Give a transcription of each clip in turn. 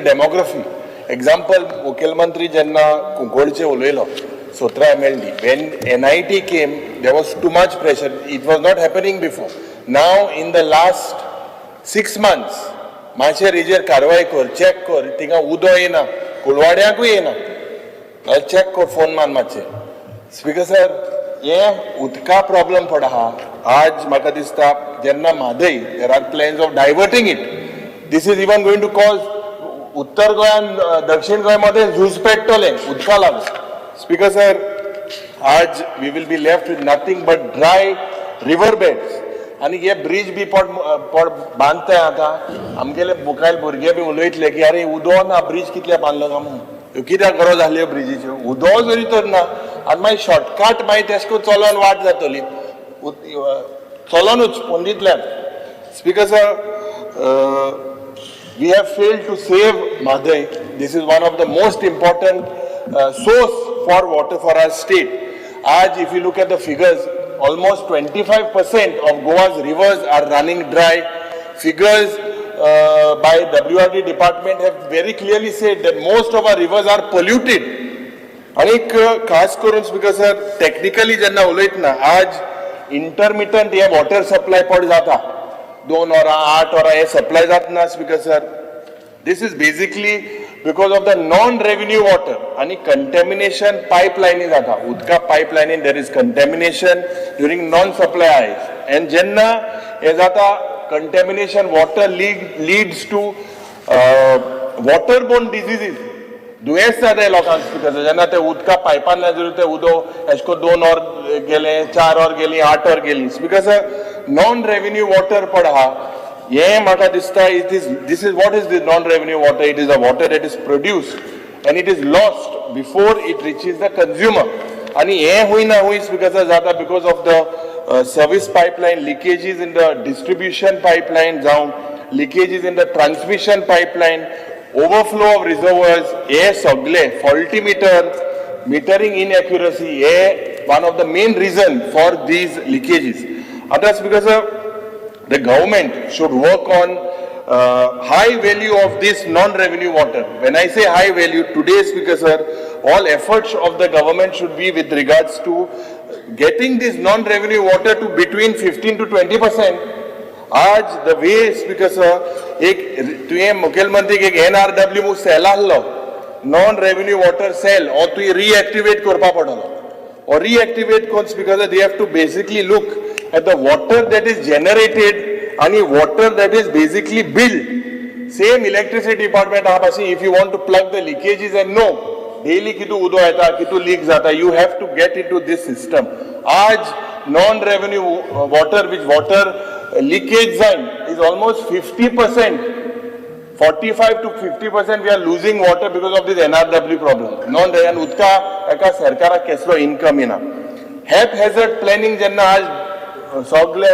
demography. Example, मुखेलमंत्री जेन्ना कुंकळचे उलयलो 17 MLD, when NIT came, there was too much pressure. It was not happening before. Now in the last 6 months, मातशें हेजेर कारवाय कर, चॅक कर. थिंगा उदो येना, कुळवाड्यांकूय येना. चॅक कर, फोन मान मातशें. स्पीकर सर, हे उदका प्रॉब्लम पड आहा. आज म्हाका दिसता, जेन्ना Mhadei, there are plans of diverting it. This is even going to cause उत्तर गोंयान दक्षिण गोंय मध्ये झूज पेट्टलें उदका लागून. स्पीकर सर, आज we will be left with nothing but dry river beds. आनी हे ब्रीज बी पोट पोट बांदताय. आतां आमगेले मुखायल भुरगे बी उलयतले की अरे, उदो ना, ब्रीज कितले बांदलो काय म्हणून. ह्यो कित्याक गरज आसली ब्रिजीच्यो? उदो जरी तर ना, आनी मागीर शॉर्टकट मागीर तेश करून चलोन वाट जातली, चलोनूच पोंदींतल्यान. Speaker sir, we have failed to save Mhadei. This is one of the most important source for water for our state. As if you look at the figures, almost 25% of Goa's rivers are running dry. Figures by WRD department have very clearly said that most of our rivers are polluted. आणि खास करून speaker sir, technically जेन्ना उलयतना, आज intermittent हे water supply पड जाता. 2 वरां, 8 वरां हे सप्लाय जातना. Speaker sir, this is basically because of the non revenue water आनी कंटेमिनेशन पायपलायनी जाता. उदका पायपलायनीन there is contamination during non supply hours, and जेन्ना हे जाता, contamination water leads to water borne diseases. दुयेंस जाता लोकांक. स्पीकर, जेन्ना ते उदका पायपांतल्यान जर ते उदक एशे करून 2 वर गेलें, 4 वर गेली, 8 वर गेली. Speaker sir, non revenue water पड आहा, हें म्हाका दिसता, it is this is what is the non revenue water? It is a water that is produced and it is lost before it reaches the consumer. आनी हें हुंय ना हुंय, speaker sir, जाता because of the service pipeline leakages in the distribution pipeline जावं, leakages in the transmission pipeline, overflow of reservoirs, हे सगळे faulty meter, metering inaccuracy, hey one of the main reason for these leakages. आतां speaker sir, the government should work on high value of this non-revenue water. When I say high value, today, Speaker sir, all efforts of the government should be with regards to getting this non-revenue water to between 15 to 20%. आज the way, Speaker sir, एक तुवें मुखेलमंत्रीक एक NRW sale आहलो, non revenue water sale, हो तुवें reactivate करपा पडलो. Or reactivate कोण, because they have to basically look at the water that is generated आणि water that is basically billed. Same electricity department आहा पाशी, if you want to plug the leakages and know daily कितू उदो येता, कितू leak जाता, you have to get into this system. आज non revenue water which water leakage जायन is almost 50%, 45 to 50% we are losing water because of this NRW problem. Non and उदका एका सरकाराक केसलो इन्कम येना. हॅप हॅझर्ड प्लॅनिंग जेन्ना आज सगळे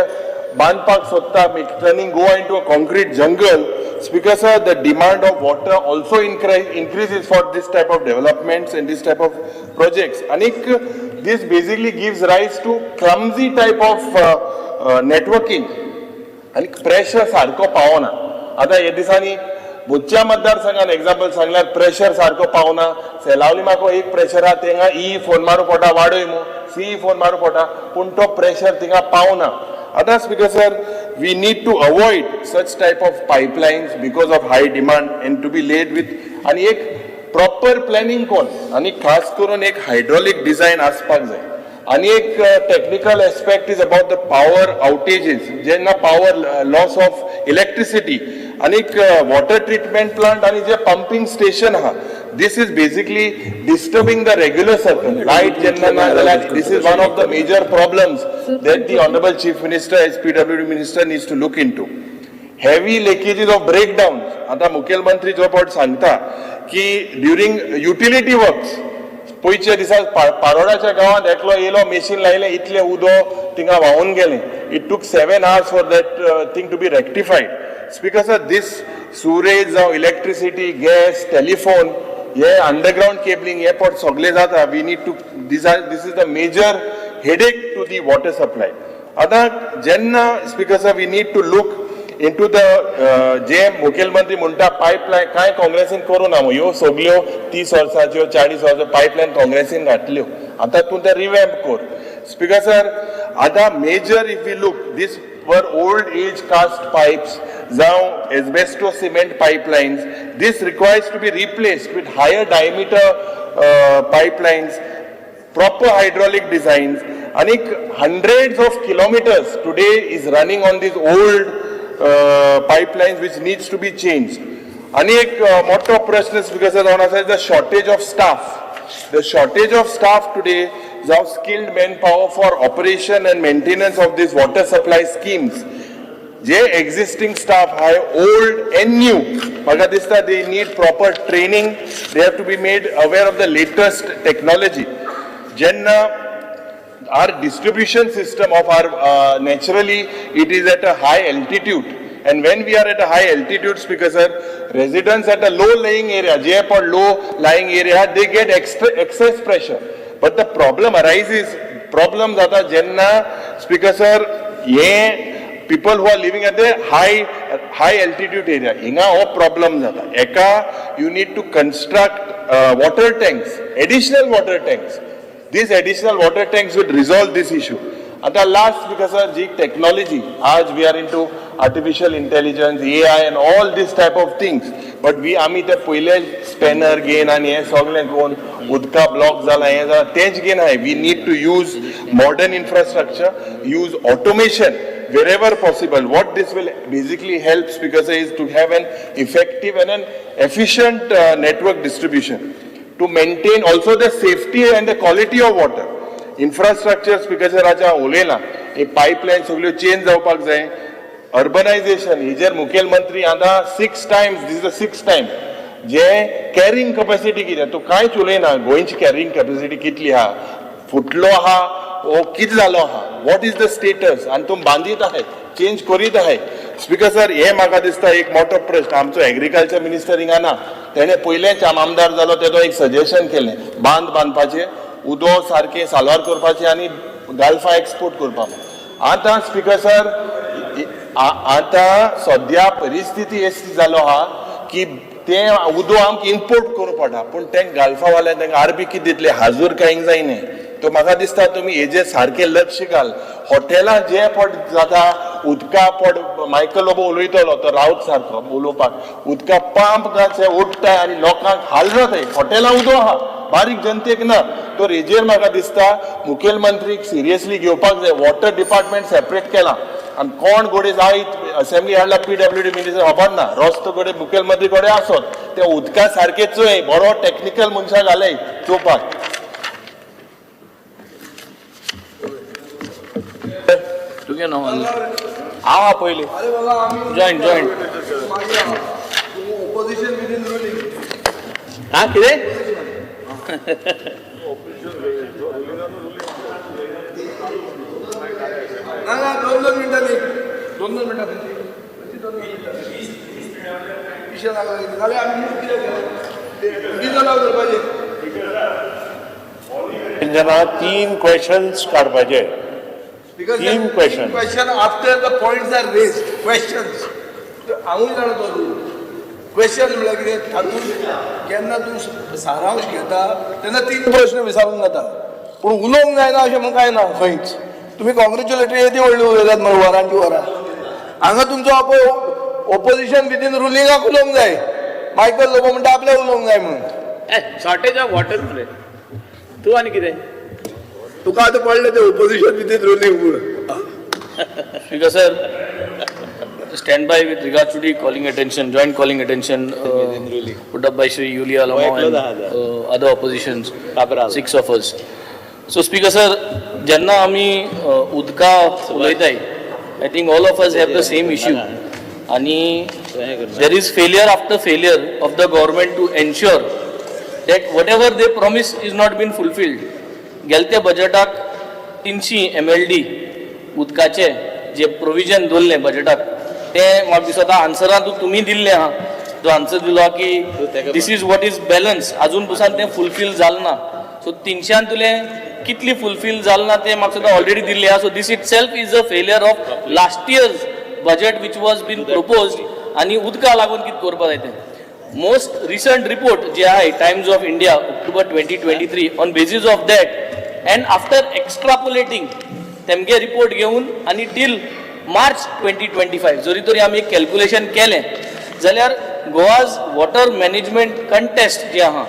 बांदपाक सोदता, turning Goa into a concrete jungle, Speaker sir, the demand of water also increases for this type of developments and this type of projects. आनीक this basically gives rise to clumsy type of networking आनी pressure सारको पावना. आतां हे दिसांनी बुच्च्या मतदारसंघान example सांगल्यार, pressure सारको पावना. सेलावली एक प्रेशर आहा तेंगा, ई फोन मारू पोटा, वाडय मू, सी फोन मारू पोटा, पूण तो प्रेशर थिंगा पावना. आतां Speaker sir, we need to avoid such type of pipelines because of high demand and to be laid with आनी एक प्रॉपर प्लॅनिंग कोण आनी खास करून एक हायड्रोलिक डिझायन आसपाक जाय. आनी एक technical aspect is about the power outages, जेन्ना पॉवर लॉस ऑफ इलेक्ट्रिसिटी आनीक वॉटर ट्रिटमेंट प्लांट आनी जे पंपिंग स्टेशन आहा, this is basically disturbing the regular circle. Light जेन्ना ना जाल्यार, this is one of the major problems that the honourable Chief Minister as PWD minister needs to look into. Heavy leakages of breakdown. आता मुखेलमंत्री जो पावट सांगता की during utility works, पयच्या दिसा पारोडाच्या गांवांत एकलो येयलो, मेशीन लायलें, इतलें उदो थिंगा व्हांवून गेलें. It took 7 hours for that thing to be rectified. Speaker sir, this sewerage जावं, इलेक्ट्रिसिटी, गॅस, टेलिफोन, हे अंडरग्रावंड केबलिंग हे पट सगळे जाता. We need to this is the major headache to the water supply. आतां जेन्ना, Speaker sir, we need to look into the जे मुखेलमंत्री म्हणटा पायपलायन कांय काँग्रेसीन करूं ना ह्यो सगल्यो 30 वर्साच्यो 40 वर्साच्यो पायपलायन काँग्रेसीन घातल्यो. आतां तूं तें रिवॅम्प कर. स्पीकर सर, आतां major if you look, this were old age cast pipes जावं asbestos cement pipelines. This requires to be replaced with higher diameter pipelines, proper hydraulic designs. And hundreds of kilometers today is running on these old pipelines which needs to be changed. आणि एक मोठो प्रश्न, speaker जावन आसा, the shortage of staff. The shortage of staff today जावं skilled man power for operation and maintenance of this water supply schemes. J existing staff आहे, old and new, म्हाका दिसता they need proper training. They have to be made aware of the latest technology. जेन्ना our distribution system of our naturally it is at a high altitude, and when we are at a high altitude, Speaker sir, residents at a low lying area, जे पण low lying area, they get extra excess pressure, but the problem arises, problem जाता जेन्ना, Speaker sir, हे people who are living at the high altitude area, हिंगा हो problem जाता. एका you need to construct water tanks, additional water tanks. These additional water tanks will resolve this issue. आता last, because sir, ji technology, आज we are into artificial intelligence, AI and all this type of things, but we आमी ते पयले spanner घेवन आनी हे सगळें घेवन उदका ब्लॉक जाला, हें जाला, तेंच घेवन आहाय. We need to use modern infrastructure, use automation wherever possible. What this will basically help, Speaker sir, is to have an effective and an efficient network distribution to maintain also the safety and the quality of water. Infrastructure, Speaker sir, Raja उलयला, he pipeline सगळ्यो change जावपाक जाय. Urbanisation हेजेर मुखेलमंत्री आतां six times, this the six time, J carrying capacity कितें, तूं कांयच उलयना. गोंयची कॅरिंग कॅपॅसिटी कितली आहा, फुटलो आहा ओ कितें जालो आहा, what is the status, आनी तूं बांदीत आहाय, चेंज करीत आहाय. स्पीकर सर, हे म्हाका दिसता एक मोठो प्रश्न. आमचो एग्रीकल्चर मिनिस्टर हिंगा ना. तेणें पयलेंच आम आमदार जालो तेदो एक सजेशन केलें, बांद बांदपाचें, उदो सारकें साल्वार करपाचें आनी गाल्फा एक्सपोर्ट करपाक. आतां स्पीकर सर, आतां सद्या परिस्थिती अशी जालो आहा की तें उदो आमकां इम्पोर्ट करूं पडटा, पूण तें गाल्फा वाल्यान तांकां आरबी कितें दितले, हाजूर कांय जायना. तो म्हाका दिसता तुमी हेजेर सारकें लक्ष घाल. हॉटेलां जे पट जाता उदका पड, मायकल लोबो उलयतलो तो रावत सारको उलोवपाक, उदका पंप घालचे उडटा आनी लोकांक हाल जाताय. हॉटेलां उदो आहा, बारीक जनतेक ना. तर हेजेर म्हाका दिसता मुखेलमंत्रीक सिरियसली घेवपाक जाय. वॉटर डिपार्टमेंट सेपरेट केलां आनी कोण घोडे जायत असेंब्ली हाडला, पीडब्ल्यूडी मिनिस्टर खबर ना, रस्तो घडये मुखेलमंत्री कडेन आसत, ते उदका सारकें चोय, बरो टॅक्निकल मनशां घालय चोवपाक. तुगे नांव आनी हांव हा पयलीं. अरे बाबा, आमी joint joint. Opposition within ruling. हा, कितें? ना ना, 2-2 मिनटांनी, 2-2 मिनटांनी, 2-2 मिनटांनी पिशे लागला जाल्यार आमी कितें डिजल करपाचें. जेन्ना तीन क्वेश्चन्स काडपाचे. Because तीन questions. Question after the points are raised, questions. हांवूय जाणा तो रूल. क्वेश्चन म्हणल्यार कितें, तातूंत जेन्ना तूं सारांश घेता तेन्ना तीन प्रश्न विचारूंक जाता, पूण उलोवंक जायना अशें म्हूण कांय ना खंयच. तुमी कॉंग्रेच्युलेटरी येदी व्हडली उलयतात मरे वरांची वरां. हांगा तुमचो ओपोजिशन विदीन रुलिंगाक उलोवंक जाय. मायकल लोबो म्हणटा आपल्याक उलोवंक जाय म्हणून. शॉर्टेज ऑफ वॉटर मरे तूं आनी कितें. तुका आतां पडलें तें ओपोजिशन विदीन रुलींग म्हणून. Speaker sir, stand by with regard to the calling attention, joint calling attention put up by Shri Yulia Alemao and other oppositions, six of us. So Speaker sir, जेन्ना आमी उदका उलयताय, I think all of us have the same issue. आणि there is failure after failure of the government to ensure that whatever they promise is not been fulfilled. गेलत्या बजेटाक 300 MLD उदकाचे जे provision दवरलें बजेटाक, तें म्हाका दिसता आन्सरान तुमी दिल्लें आहा, जो आन्सर दिलो की this is what is balance, आजून पसून तें फुलफील जालें ना. सो 300 कितली फुलफील जालें ना तें म्हाका सुद्दां ऑलरेडी दिल्लें आहा. So this itself is a failure of last year's budget which was been proposed आनी उदका लागून कितें करपा जाय तें. मोस्ट रिसंट रिपोर्ट जे आहाय, Times of India, October 2023, on basis of that and after extrapolating तेमगे रिपोर्ट घेवन आनी टील मार्च 2025 जरी तरी आमी एक कॅल्क्युलेशन केलें जाल्यार गोवाज वॉटर मॅनेजमेंट कंटेस्ट जे आहा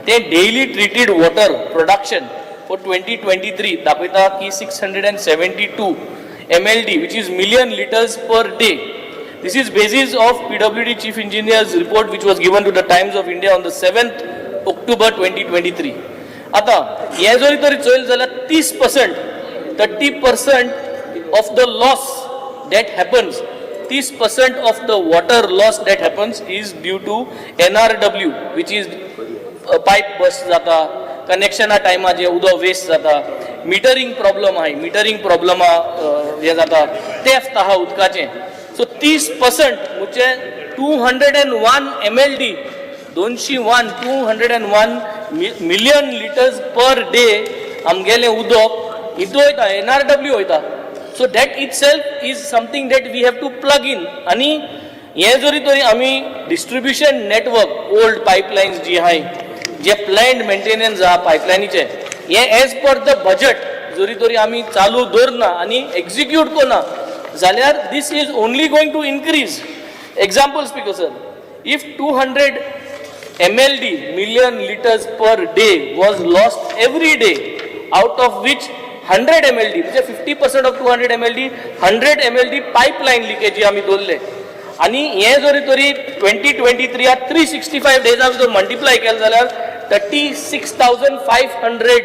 ते daily treated water production for 2023 दाखयता की 672 MLD, which is million litres per day. This is basis of PWD Chief Engineer's report, which was given to the Times of India on the 7th October 2023. आता हे जरी तरी चोयल जाल्यार 30%, 30% of the loss that happens, 30% of the water loss that happens is due to NRW, which is pipe burst जाता, कनेक्शना टायमार जे उदक waste जाता, मिटरींग problem आहाय, मिटरींग प्रॉब्लमा हें जाता, थेफ्ट आहा उदकाचें. सो 30% म्हणजे 201 MLD, 201, 201 million litres per day आमगेलें उदक हितू वयता, एनआरडब्ल्यू वयता. So that itself is something that we have to plug in. आनी हें जरी तरी आमी डिस्ट्रिब्युशन नेटवर्क, ओल्ड पायपलायन्स जी आहाय, जे प्लॅन्ड मेंटेनन्स आहा पायपलायनीचे, हे एज पर the budget जरी तरी आमी चालू दवरना आनी एक्झिक्यूट करना जाल्यार this is only going to increase. Example, Speaker sir, if 200 MLD, million liters per day, was lost every day, out of which 100 MLD, म्हणजे 50% of 200 MLD, 100 MLD pipeline leakage आमी दवरले आनी हे जरी तरी 2023 365 डेजा जर मल्टिप्लाय केलें जाल्यार 36,500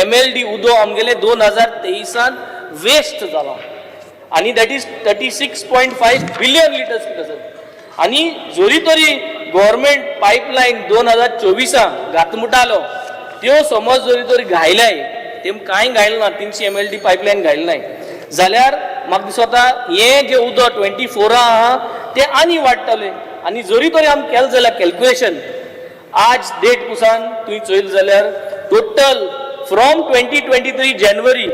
MLD उदो आमगेले 2023 वेस्ट जाला आनी that is 36.5 billion litres sir. आनी जरी तरी गव्हर्मेंट पायपलायन 2024 घात म्हणटालो त्यो समज जरी तरी घायल्याय, ते कांय घायलें ना, 300 एमएलडी पायपलायन घायलें नाय जाल्यार म्हाका दिसता हें जें उदक 24 आहा तें आनी वाडटलें. आनी जरी तरी आमी केलें जाल्यार कॅल्क्युलेशन आज डेट पुसान तुवें चोयलें जाल्यार total from 2023 January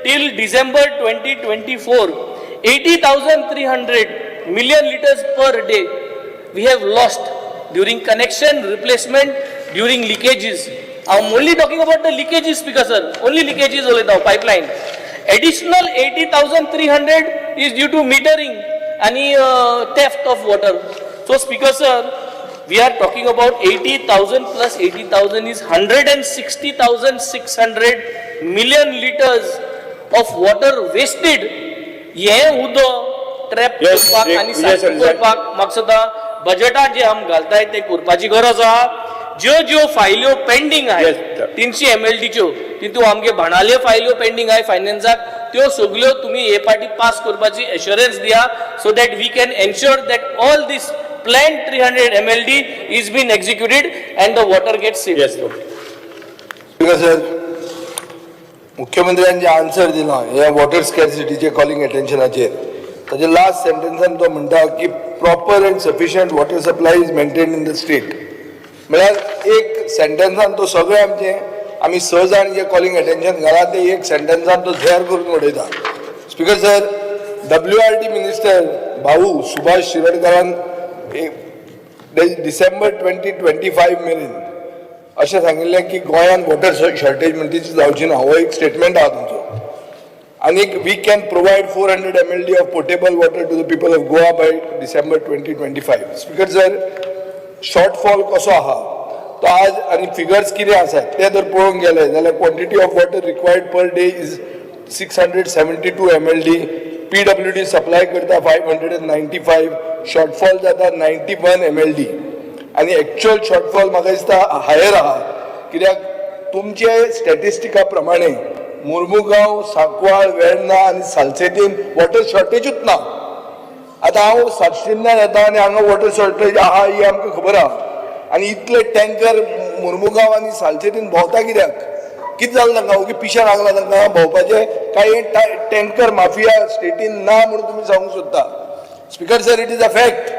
till December 2024, 80,300 million litres per day we have lost during connection replacement, during leakages. I'm only talking about the leakages, Speaker sir. Only leakages उलयता हांव, pipeline. Additional 80,300 is due to metering आणि theft of water. So, Speaker sir, we are talking about 80,000 plus 80,000 is 160,600 million liters of water wasted. हें उदक trap करपाक आनी Vijay सारकें Sardesai. करपाक म्हाका दिसता बजेटात जे आमी घालताय ते करपाची गरज आहा. ज्यो ज्यो फायल्यो पेंडींग आहाय Yes, sir. 300 एमएलडीच्यो, तितून आमगे बाणाले फायल्यो पेंडींग आहाय फायनान्साक, त्यो सगल्यो तुमी हे पाटी पास करपाची एश्योरन्स दिया so that we can ensure that all this plan 300 MLD is been executed and the water get save. Yes, okay. Speaker sir, मुख्यमंत्र्यान जे आन्सर दिला ह्या वॉटर स्कॅर्सिटीचे कॉलिंग अटेन्शनाचेर, ताजे लास्ट सेंटेन्सान तो म्हणटा की proper and sufficient water supply is maintain in the state. म्हळ्यार एक सेंटेन्सान तो सगळे आमचे, आमी स जाण जे कॉलिंग अटेन्शन घाला ते एक सेंटेन्सान तो झेर करून उडयता. Speaker sir, WRD minister भाऊ सुभाष शिरोडकरान डिसेंबर 2025 मेरेन अशें सांगिल्लें की गोंयांत वॉटर शॉर्टेज म्हणटा ती जावची ना. हो एक स्टेटमेंट आहा तुमचो. आनीक we can provide 400 MLD of potable water to the people of Goa by December 2025. Speaker sir, shortfall कसो आहा तो आज आनी फिगर्स कितें आसात ते जर पळोवंक गेले जाल्यार quantity of water required per day is 672 MLD. PWD supply करता 595. शॉर्टफॉल जाता 91 एमएलडी आनी एक्च्युअल शॉर्टफॉल म्हाका दिसता हायर आहा, कित्याक तुमचे स्टॅटिस्टिका प्रमाणे मुर्मुगांव, सांकवाळ, वेर्णा आनी सालसेतीन वॉटर शॉर्टेजूच ना. आतां हांव सातशिंद्यान येता आनी हांगा वॉटर शॉर्टेज आहा ही आमकां खबर आहा. आनी इतले टँकर मुर्मुगांव आनी सालसेतीन भोंवता कित्याक? कितें जालें तांकां? ओगी पिशें लागलां तांकां भोंवपाचें? काय हे टँकर माफिया स्टेटीन ना म्हणून तुमी सांगूंक सोदता? Speaker sir, it is a fact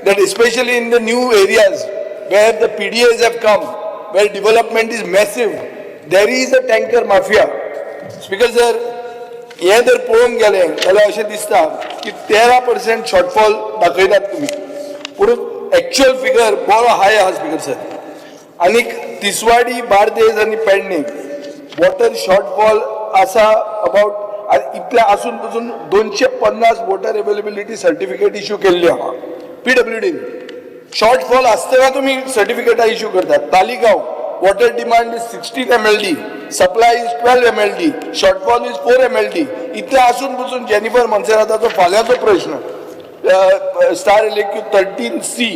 that especially in the new areas where the PDAs have come, where development is massive, there is a tanker mafia. Speaker sir, हें जर पळोवंक गेलें जाल्यार अशें दिसता की 13% शॉर्टफॉल दाखयतात तुमी, पूण एक्च्युअल फिगर बरो हाय आहा स्पीकर सर. आनीक तिसवाडी, बार्देज आनी पेडणे वॉटर शॉर्टफॉल आसा अबाउट. इतलें आसून पसून 250 वॉटर अवेलेबिलिटी सर्टिफिकेट इश्यू केल्ली आहा पीडब्ल्यूडीन. शॉर्टफॉल आसतना तुमी सर्टिफिकेटां इश्यू करतात. Taleigao water demand is 16 MLD, supply is 12 MLD, shortfall is 4 MLD. इतलें आसून पसून जेनिफर मोन्सेराताचो फाल्यांचो प्रश्न स्टार एलएक्यू 13C,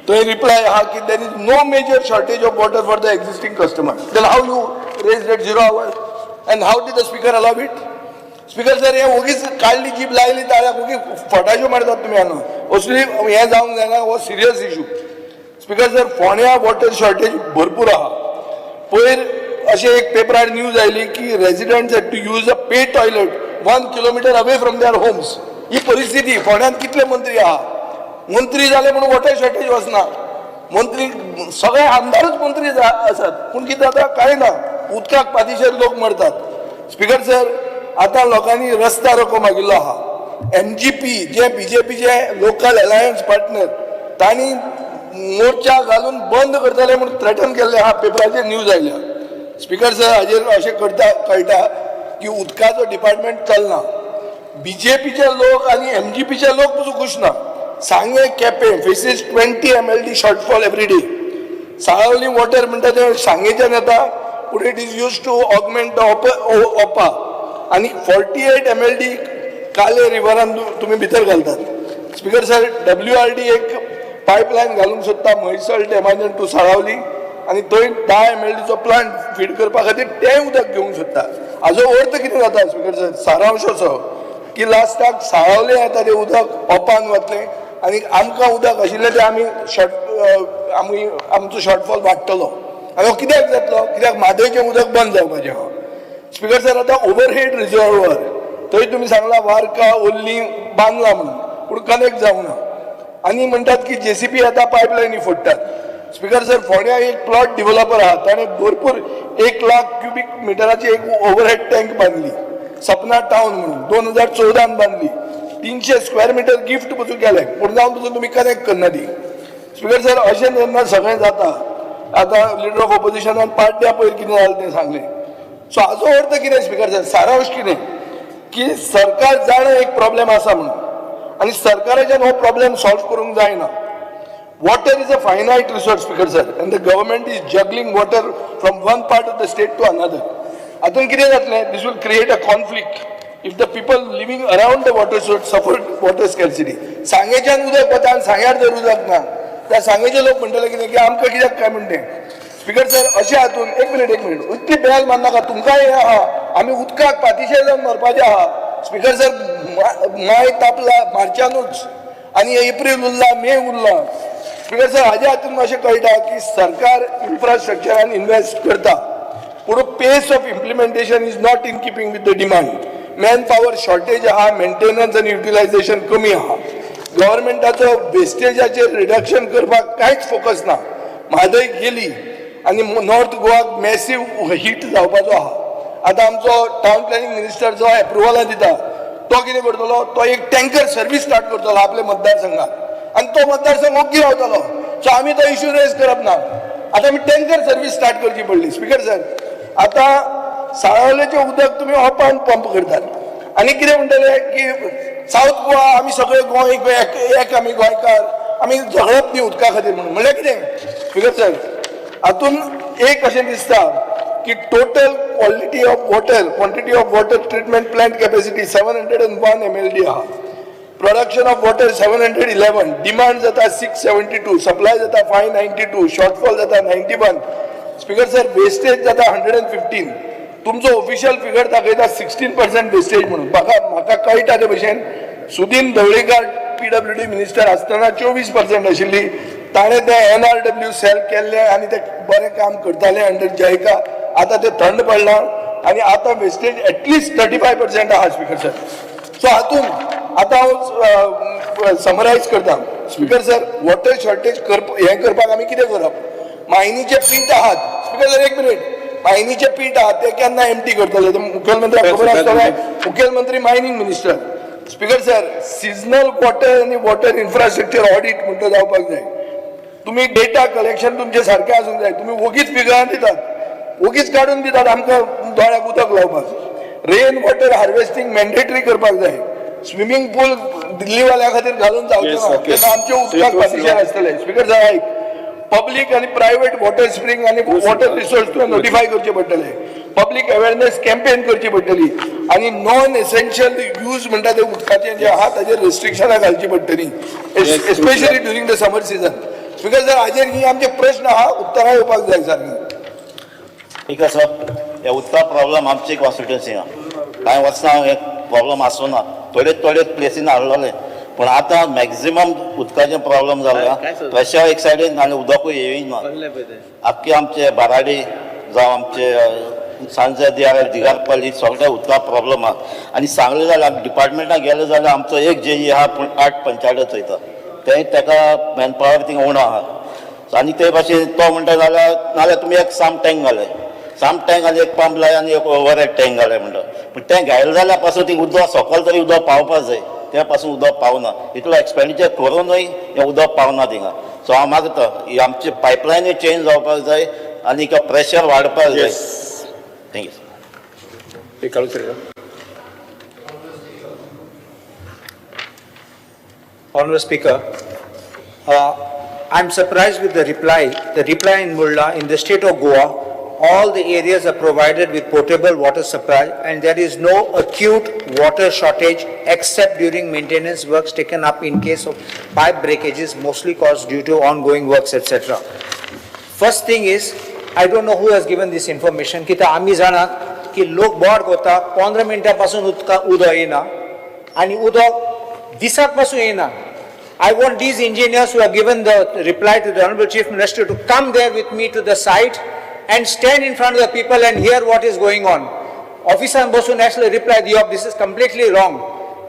थंय रिप्लाय आहा की there is no major shortage of water for the existing customer. Then how you raise at zero hour and how did the speaker allow it? Speaker sir, हे ओगीच काडली jeep लायली ताळ्याक, ओगी फटाश्यो मारतात तुमी हांगा. असली हें जावंक जायना. हो सिरियस इशू स्पीकर सर. फोंड्या वॉटर शॉर्टेज भरपूर आहा. पयर अशें एक पेपरार न्यूज आयली की residents had to use a pay toilet 1 kilometer away from their homes. ही परिस्थिती फोंड्यांत. कितले मंत्री आहा? मंत्री जाले म्हणून वॉटर शॉर्टेज वचना. मंत्री सगळे आमदारूच मंत्री आसात, पूण कितें जाता कांय ना. उदकाक पातिशेर लोक मरतात स्पीकर सर. आतां लोकांनी रस्ता रोको मागिल्लो आहा. एमजीपी जे बीजेपीचे लोकल अलायन्स पार्टनर, तांणी मोर्चा घालून बंद करतले म्हणून थ्रेटन केल्ले आहा. पेपराचेर न्यूज आयल्या स्पीकर सर. हाजेर अशें करता कळटा की उदकाचो डिपार्टमेंट चलना. बीजेपीचे लोक आनी एमजीपीचे लोक पसून खूश ना. सांगे, Quepem faces 20 MLD shortfall every day. Salaulim water म्हणटा ते सांगेच्यान येता, पूण it is used to augment the Opa. आनी 48 एमएलडी काले रिवरान तुमी भितर घालतात स्पीकर सर. डब्ल्यूआरडी एक पायपलायन घालूंक सोदता म्हैसल डॅमाच्यान टू साळावली आनी थंय 10 एमएलडीचो प्लांट फीड करपा खातीर तें उदक घेवंक सोदता. हाजो अर्थ कितें जाता स्पीकर सर? सारांश असो की लास्टाक साळावले येता तें उदक ओपान वतलें आनी आमकां उदक आशिल्लें तें आमी शॉर्ट आमी आमचो शॉर्टफॉल वाडटलो. आनी हो कित्याक जातलो? कित्याक म्हादयचें उदक बंद जावपाचें आहा स्पीकर सर. आतां ओवरहेड रिजर्वर, थंय तुमी सांगला वार्का ओल्ली बांदला म्हणून, पूण कनेक्ट जावंक ना आनी म्हणटात की जेसीबी आतां पायपलायनी फोडटात स्पीकर सर. फोंड्या एक प्लॉट डिव्हलपर आहा, ताणें भरपूर 1 लाख क्युबीक मिटराची एक ओवरहेड टँक बांदली, सपना टावन म्हणून, 2014न बांदली. 300 स्क्वेअर मिटर गिफ्ट पसून केलें, पूण जावन पसून तुमी कनेक्ट करना ती स्पीकर सर. अशें जेन्ना सगळें जाता, आतां लिडर ऑफ ऑपोजिशनान पाड्ड्या पयर कितें जालें तें सांगलें. सो हाजो अर्थ कितें स्पीकर सर? सारांश कितें की सरकार जाणा एक प्रॉब्लेम आसा म्हणून आनी सरकाराच्यान हो प्रॉब्लेम सॉल्व करूंक जायना. Water is a finite resource, Speaker sir, and the government is juggling water from one part of the state to another. हातून कितें जातलें? This will create a conflict if the people living around the water source suffer water scarcity. सांगेच्यान उदक वता आनी सांग्यार जर उदक ना त्या सांगेचे लोक म्हणटले कितें की आमकां कित्याक काय म्हणटे स्पीकर सर. अशें हातून, एक मिनिट, एक मिनिट, इतली बेल मारनाका. तुमकांय हें आहा, आमी उदकाक पातिशेर जावन मरपाचें आहा स्पीकर सर. माय तापला मार्चानूच आनी एप्रील उरला, मे उरला स्पीकर सर. हाज्या हातून अशें कळटा की सरकार इन्फ्रास्ट्रक्चरान इन्वेस्ट करता, पूण pace of implementation is not in keeping with the demand. Man power shortage आहा, मेंटेनन्स आनी युटिलायझेशन कमी आहा. गव्हर्मेंटाचो वेस्टेजाचेर रिडक्शन करपाक कांयच फोकस ना. म्हादय गेली आनी नॉर्थ गोवाक मॅसीव हीट जावपाचो आहा. आतां आमचो टावन प्लॅनिंग मिनिस्टर जो एप्रुवलां दिता, तो कितें करतलो? तो एक टँकर सर्वीस स्टार्ट करतलो आपल्या मतदारसंघात आनी तो मतदारसंघ ओग्गी रावतलो. सो आमी तो इश्यू रेज करप ना. आतां आमी टँकर सर्वीस स्टार्ट करची पडली स्पीकर सर. आतां साळावलेचें उदक तुमी ओपान पंप करतात आनी कितें म्हणटले की सावथ गोवा आमी सगळे गोंय एक एक, आमी गोंयकार, आमी झगडप न्ही उदका खातीर म्हणून. म्हणल्यार कितें स्पीकर सर? हातून एक अशें दिसता की total quality of water, quantity of water treatment plant capacity 701 MLD आहा, production of water 711, demand जाता 672, सप्लाय जाता 592, शॉर्टफॉल जाता 91 स्पीकर सर. वेस्टेज जाता 115. तुमचो ऑफिशियल फिगर दाखयता 16% वेस्टेज म्हणून. म्हाका कळटा ते भशेन सुदीन ढवळीकार पीडब्ल्यूडी मिनिस्टर आसतना 24% आशिल्ली. ताणें ते एनआरडब्ल्यू सेल केल्ले आनी ते बरें काम करताले अंडर जायका. आतां ते थंड पडलां आनी आतां wastage at least 35% आहा स्पीकर सर. सो हातून आतां हांव समरायज करता स्पीकर सर. वॉटर शॉर्टेज करप हें करपाक आमी कितें करप? मायनीचे पीट आहात स्पीकर सर, एक मिनिट. मायनीचे पीट आहात, ते केन्ना एमटी करतले ते मुखेलमंत्र्याक खबर आसतलें. मुखेलमंत्री mining minister. Speaker sir, seasonal water आनी वॉटर इन्फ्रास्ट्रक्चर ऑडिट म्हणटा जावपाक जाय. तुमी डेटा कलेक्शन तुमचें सारकें आसूंक जाय. तुमी वोगीच फिगरां दितात, वोगीच काडून दितात आमकां दोळ्याक उदक लावपाक. रेन वॉटर हार्वेस्टींग मॅन्डेटरी करपाक जाय. स्विमींग पूल दिल्लीवाल्या खातीर घालून जावचें ना. तेन्ना आमचे उदकाक पासिशेर आसतलें. स्पीकर सर, आयक, पब्लीक आनी प्रायवेट वॉटर स्प्रींग आनी वॉटर रिसोर्स तुवें नोटिफाय करचे पडटले. पब्लीक अवेरनेस कॅम्पेन करची पडटली आनी नॉन एसेन्शियल यूज म्हणटा ते उदकाचे जे आहा ताजेर रेस्ट्रिक्शनां घालची पडटली, especially during the summer season. Speaker sir, हाजेर ही आमचे प्रश्न आहा, उत्तरां येवपाक जाय सारकी. ठीक आसा. हे उदका प्रॉब्लम आमची कॉन्स्टिट्युन्सी कांय वर्सां हे प्रॉब्लम आसूं ना, थोडे थोडे प्लेसीन आहलोले, पूण आतां मॅक्झिमम उदकाचे प्रॉब्लम जाला. प्रेशर एक सायडीन आनी उदकूय येयना. आख्खे आमचे बाराडी जावं आमचे सांजे दियार दिगारपल्ली सगळे उदका प्रॉब्लम आहा. आनी सांगलें जाल्यार, डिपार्टमेंटान गेले जाल्यार आमचो एक जेई आहा, पूण आठ पंचायत चोयता, ते ताका मॅनपावर थिंगा उणो आहा. आनी ते भाशेन तो म्हणटा जाल्यार, नाल्यार तुमी एक साम टँक घाले, साम टँक आनी एक पंप लाय आनी एक ओवरहेड टँक घाले म्हणटा. पूण तें घायलें जाल्यार पासून ती उदक सकयल तरी उदक पावपा जाय, ते पासून उदक पावना. इतलो एक्सपेंडिचर करूनय हें उदक पावना थिंगा. सो हांव मागता, ही आमची पायपलायनूय चेंज जावपाक जाय आनी प्रेशर वाडपाक जाय. Thank you. Honorable Speaker, I'm surprised with the reply. The reply in Murla, in the state of Goa, all the areas are provided with potable water supply and there is no acute water shortage except during maintenance works taken up in case of pipe breakages, mostly caused due to ongoing works, etc. First thing is, I don't know who has given this information. कित्याक आमी जाणात की लोक बोवाळ करता, 15 मिनटां पासून उदका उदक येना आनी उदक दिसाक पासून येना. I want these engineers who have given the reply to the Honorable Chief Minister to come there with me to the site and stand in front of the people and hear what is going on. ऑफिसान बसून actually reply दिवप, this is completely wrong.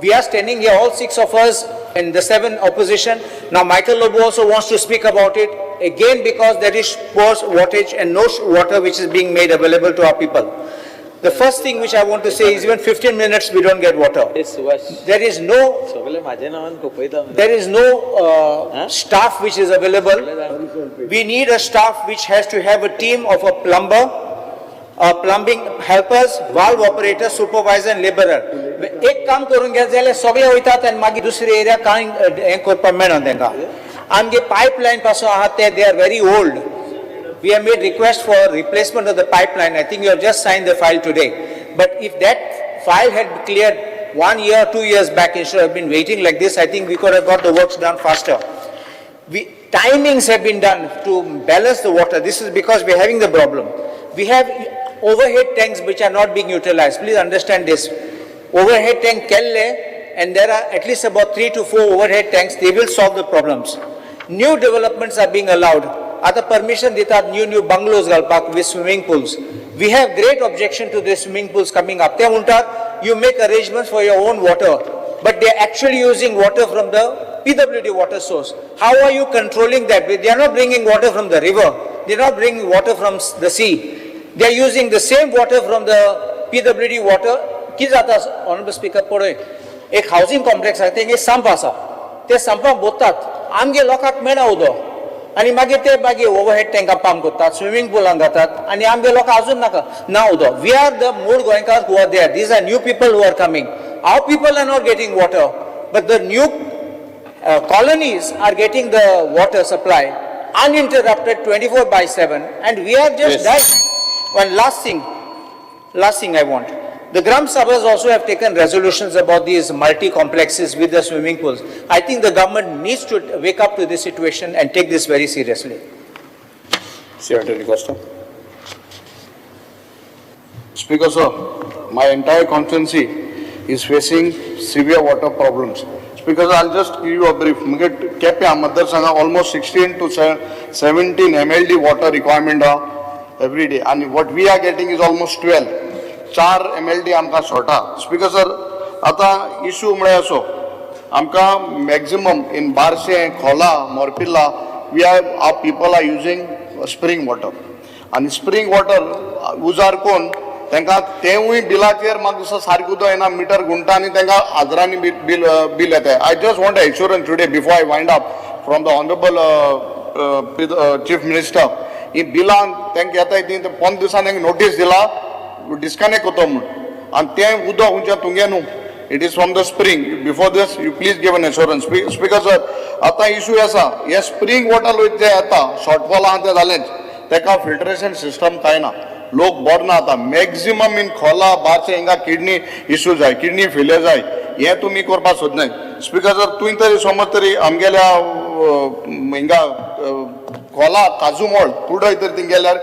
We are standing here, all six of us and the seven opposition. Now Michael Lobo also wants to speak about it, again because there is poor wattage and no water which is being made available to our people. The first thing which I want to say is even 15 minutes we don't get water. There is no सगळे माझ्या नावान खोपयता. There is no staff which is available. We need a staff which has to have a team of a plumber, plumbing helpers, valve operator, supervisor and laborer. एक काम करून घेत जाल्यार सगळे वयतात आनी मागीर दुसरे एरिया कांय हें करपाक मेळना तांकां. आमगे पायपलायन पासून आहा ते, they are very old. We have made request for replacement of the pipeline. I think you have just signed the file today. But if that file had cleared one year, 2 years back, instead of been waiting like this, I think we could have got the works done faster. Timings have been done to balance the water. This is because we are having the problem. We have overhead tanks which are not being utilized. Please understand this. Overhead tank kelle, and there are at least about 3 to 4 overhead tanks, they will solve the problems. New developments are being allowed. आता permission दितात new new bungalows घालपाक with swimming pools. We have great objection to the swimming pools coming up. ते म्हणटात you make arrangements for your own water, but they are actually using water from the PWD water source. How are you controlling that? They are not bringing water from the river. They are not bringing water from the sea. They are using the same water from the PWD water. कितें जाता, Honorable Speaker, पळय, एक housing complex आसा, तेंगे संप आसा, ते संपाक बोत्तात, आमगे लोकांक मेळना उदक आनी मागीर ते मागीर ओवरहेड टँकां पंप करतात, स्विमींग पुलान घातात आनी आमगे लोकांक अजून नाका ना उदक. We are the मूळ गोंयकार who are there. These are new people who are coming. Our people are not getting water, but the new colonies are getting the water supply uninterrupted 24/7, and we are just dying. One last thing I want. The Gram Sabhas also have taken resolutions about these multi-complexes with the swimming pools. I think the government needs to wake up to this situation and take this very seriously. Senator D'Costa. Speaker sir, my entire constituency is facing severe water problems. Speaker sir, I'll just give you a brief. मुगे केप्यां मतदारसंघात almost 16 to 17 MLD water requirement आहा every day, and what we are getting is almost 12. 4 MLD आमकां short आहा. Speaker sir, आतां issue म्हळ्यार असो, आमकां मॅक्झिमम इन बारशें, खोला, मोरपिल्ला, we are our people are using spring water. आनी स्प्रींग वॉटर उजार कोन्न तांकां तेवूय बिलाचेर म्हाका दिसता सारकें उदक येना, मिटर गुंता आनी तांकां हजरांनी बील बील येता. I just want assurance today before I wind up from the honourable chief minister, ही बिलां तांकां येताय ती 15 दिसांनी तांकां नोटीस दिला डिस्कनेक्ट करतो म्हूण, आनी तें उदक खंयच्या तुमगे न्हू, it is from the spring. Before this you please give an assurance. Speaker sir, आतां इशू आसा, हे स्प्रींग वॉटर जे येता शॉर्टफॉल आहा तें जालेंच, तेका फिल्ट्रेशन सिस्टम कांय ना, लोक बरो ना. आतां मॅक्झिमम इन खोला, बारशे हिंगा किडनी इशू जाय, किडनी फेलियर जाय, हें तुमी करपाक सोदनाय. स्पीकर सर, तुवें तरी समज तरी आमगेल्या हिंगा खोला काजूमोळ कुडय तर थिंग गेल्यार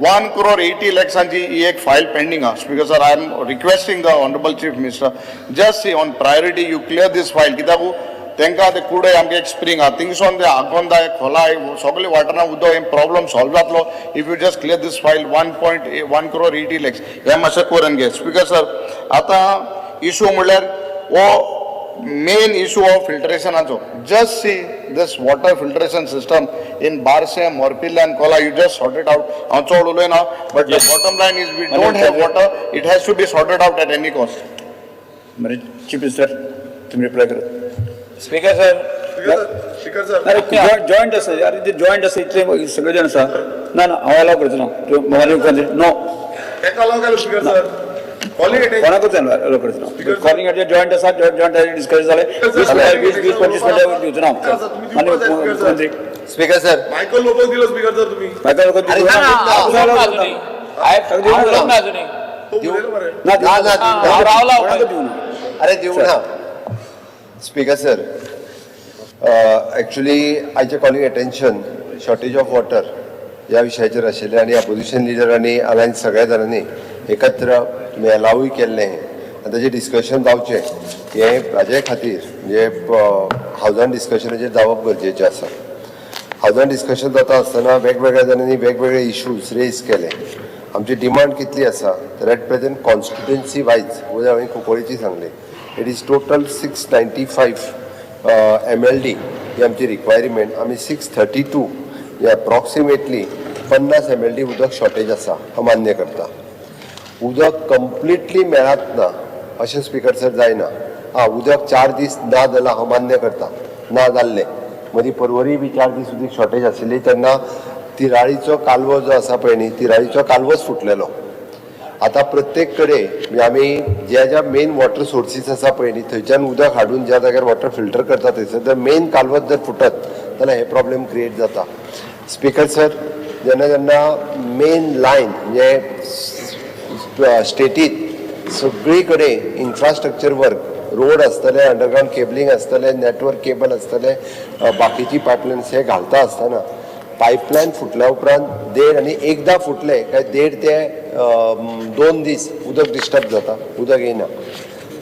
1 करोड 80 लॅक्सांची ही एक फायल पेंडींग आहा. Speaker sir, I am requesting the honourable chief minister, just see on priority you clear this file, कित्याक तांकां ते कुडय आमगे एक स्प्रींग आहा, थिंगसोन ते आगोंदा खोला सगळे वाठारांत उदक हे प्रॉब्लम सॉल्व जातलो if you just clear this file. 1.1 crore 80 lakhs हे मातशें करून घे. स्पीकर सर, आतां इशू म्हणल्यार हो मेन इशू हो फिल्ट्रेशनाचो. Just see this water filtration system in Barcem, Morpillia and Cola, you just sort it out. हांव चड उलयना, but the bottom line is we don't have water, it has to be sorted out at any cost. बरें, chief minister, तुम्ही reply करात. Speaker sir. Speaker sir. अरे, joint आसा, अरे ते जॉयंट आसा, इतले सगळे जाण आसा. ना ना, हांव अलाव करचो ना. नो. तेका अलाव केलो स्पीकर सर, कॉलिंग अटेन्शन. कोणाकूच अलाव करचो ना. कॉलिंग जॉयंट आसा, जॉयंट डिस्कशन जालें, 20 मिनटां, 20 20 25 मिनटां दिवचो ना आनी मुख्यमंत्री. Speaker sir. मायकल लोबोक दिलो स्पीकर सर तुम्ही. म्हाका लोक अरे, ना, ना, तो उलयलो मरे. ना. ना, ना, ना, कोणाकूच दिवना. अरे, दिवंक ना. स्पीकर सर, एक्चुली आयचे calling attention shortage of water ह्या विशयाचेर आशिल्लें आनी अपोजिशन लिडर आनी अलायन्स सगळ्या जाणांनी एकत्र तुमी अलावूय केल्लें आनी ताजें डिस्कशन जावचें हें हाजे खातीर, म्हणजे हावजान डिस्कशनाचेर जावप गरजेचें आसा. हावजान डिस्कशन जाता आसतना वेगवेगळ्या जाणांनी वेगवेगळे इश्यूज रेज केले. आमची डिमांड कितली आसा तर एट प्रेझेंट कॉन्स्टिट्युएन्सी वायज वयर हांवें कुंकळीची सांगली, it is total 695 MLD ही आमची रिक्वायरमेंट. आमी 632, म्हणजे अप्रॉक्सिमेटली 50 एमएलडी उदक शॉर्टेज आसा हांव मान्य करता. उदक कंप्लिटली मेळत ना अशें, स्पीकर सर, जायना. आं, उदक 4 दीस ना जालां हांव मान्य करता, ना जाल्लें. मदीं परवरी बी 4 दीस उदीक शॉर्टेज आशिल्ली, तेन्ना तिराळीचो कालवो जो आसा पळय न्ही, तिराळीचो कालवोच फुटलेलो. आतां प्रत्येक कडेन म्हणजे आमी ज्या ज्या मेन वॉटर सोर्सीस आसा पळय न्ही, थंयच्यान उदक हाडून ज्या जाग्यार वॉटर फिल्टर करता, थंयसर जर मेन कालवत जर फुटत जाल्यार हे प्रॉब्लेम क्रिएट जाता. स्पीकर सर, जेन्ना जेन्ना मेन लायन म्हणजे स्टेटीत सगळी कडेन इन्फ्रास्ट्रक्चर वर्क, रोड आसतले, अंडरग्रावंड केबलिंग आसतले, नेटवर्क केबल आसतले, बाकीची पायपलायन्स हे घालता आसतना पायपलायन फुटल्या उपरांत देड आनी एकदां फुटले काय देड ते 2 दीस उदक डिस्टर्ब जाता, उदक येयना.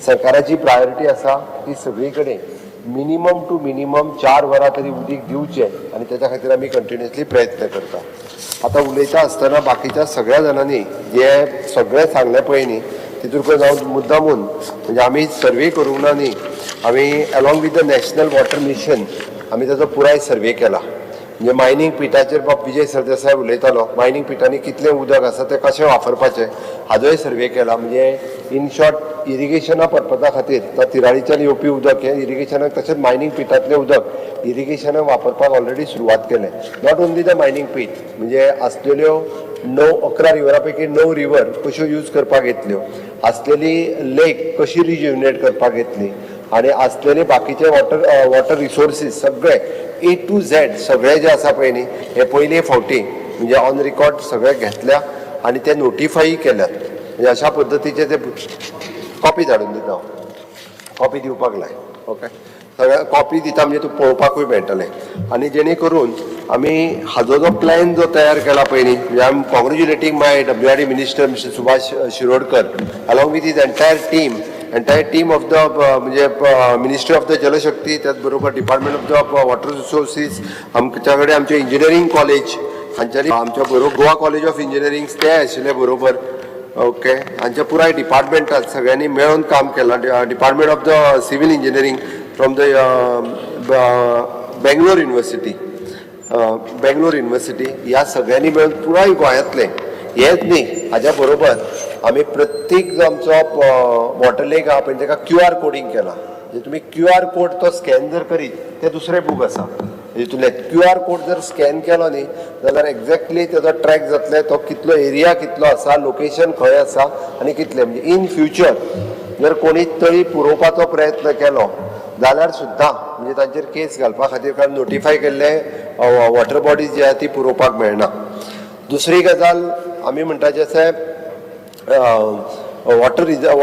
सरकाराची प्रायोरिटी आसा की सगळी कडेन मिनिमम टू मिनिमम 4 वरां तरी उदीक दिवचें आनी तेच्या खातीर आमी कंटिन्युअसली प्रयत्न करता. आतां उलयता आसतना बाकीच्या सगळ्या जाणांनी जे सगळें सांगलें पळय न्ही, तितून हांव मुद्दामून म्हणजे आमी सर्वे करूंक ना न्ही, आमी along with the National Water Mission आमी ताचो पुराय सर्वे केला. म्हणजे मायनींग पिटाचेर बाब विजय सरदेसाय उलयतालो, मायनींग पिटांनी कितलें उदक आसा, तें कशें वापरपाचें हाजोय सर्वे केला. म्हणजे इन शॉर्ट इरिगेशना पर्पजा खातीर तो तिराळीच्यान येवपी उदक हें इरिगेशनाक, तशेंच मायनींग पिटांतलें उदक इरिगेशनाक वापरपाक ऑलरेडी सुरवात केलें. Not only the mining pit, म्हणजे आसलेल्यो णव 11 रिवरा पैकी णव रिवर कश्यो यूज करपाक येतल्यो, आसलेली लेक कशी रिज्युनेट करपाक येतली आनी आसलेले बाकीचे वॉटर वॉटर रिसोर्सीस सगळे ए टू झेड सगळे जे आसा पळय न्ही, हे पयले फावटी म्हणजे ऑन रिकॉर्ड सगळे घेतल्या आनी ते नोटिफाय केल्यात. म्हणजे अशा पद्दतीचे ते कॉपी धाडून दिता हांव, कॉपी दिवपाक लाय. ओके, सगळ्या कॉपी दिता म्हणजे तूं पळोवपाकूय मेळटलें. आनी जेणे करून आमी हाजो जो प्लॅन जो तयार केला पळय न्ही, म्हणजे I am congratulating my WRD minister Mister Subhash Shirodkar along with his entire team of the म्हणजे मिनिस्ट्री ऑफ the जलशक्ती, त्याच बरोबर department of the water resources, आमच्या कडेन आमचे इंजिनियरींग कॉलेज हांच्यानी आमच्या बरोबर गोवा कॉलेज ऑफ इंजिनियरींग ते आशिल्ले बरोबर. ओके, हांच्या पुराय डिपार्टमेंटात सगळ्यांनी मेळून काम केलां. Department of the civil engineering from the Bangalore University, Bangalore University, ह्या सगळ्यांनी मेळून पुराय गोंयांतले हेंच न्ही, हाज्या बरोबर आमी प्रत्येक जो आमचो वॉटर लेक आहा पळय ताका क्यू आर कोडींग केलां. म्हणजे तुमी क्यू आर कोड तो स्कॅन जर करीत, तें दुसरें बूक आसा हितूंतलें, क्यू आर कोड जर स्कॅन केलो न्ही जाल्यार एक्झॅक्टली तेजो ट्रॅक जातले, तो कितलो एरिया कितलो आसा, लोकेशन खंय आसा आनी कितलें. म्हणजे इन फ्युचर जर कोणी तळी पुरोवपाचो प्रयत्न केलो जाल्यार सुद्दां म्हणजे तांचेर केस घालपा खातीर, कारण नोटिफाय केल्ले वॉटर बॉडीज जी आहा ती पुरोवपाक मेळना. दुसरी गजाल आमी म्हणटा जशें water reserve,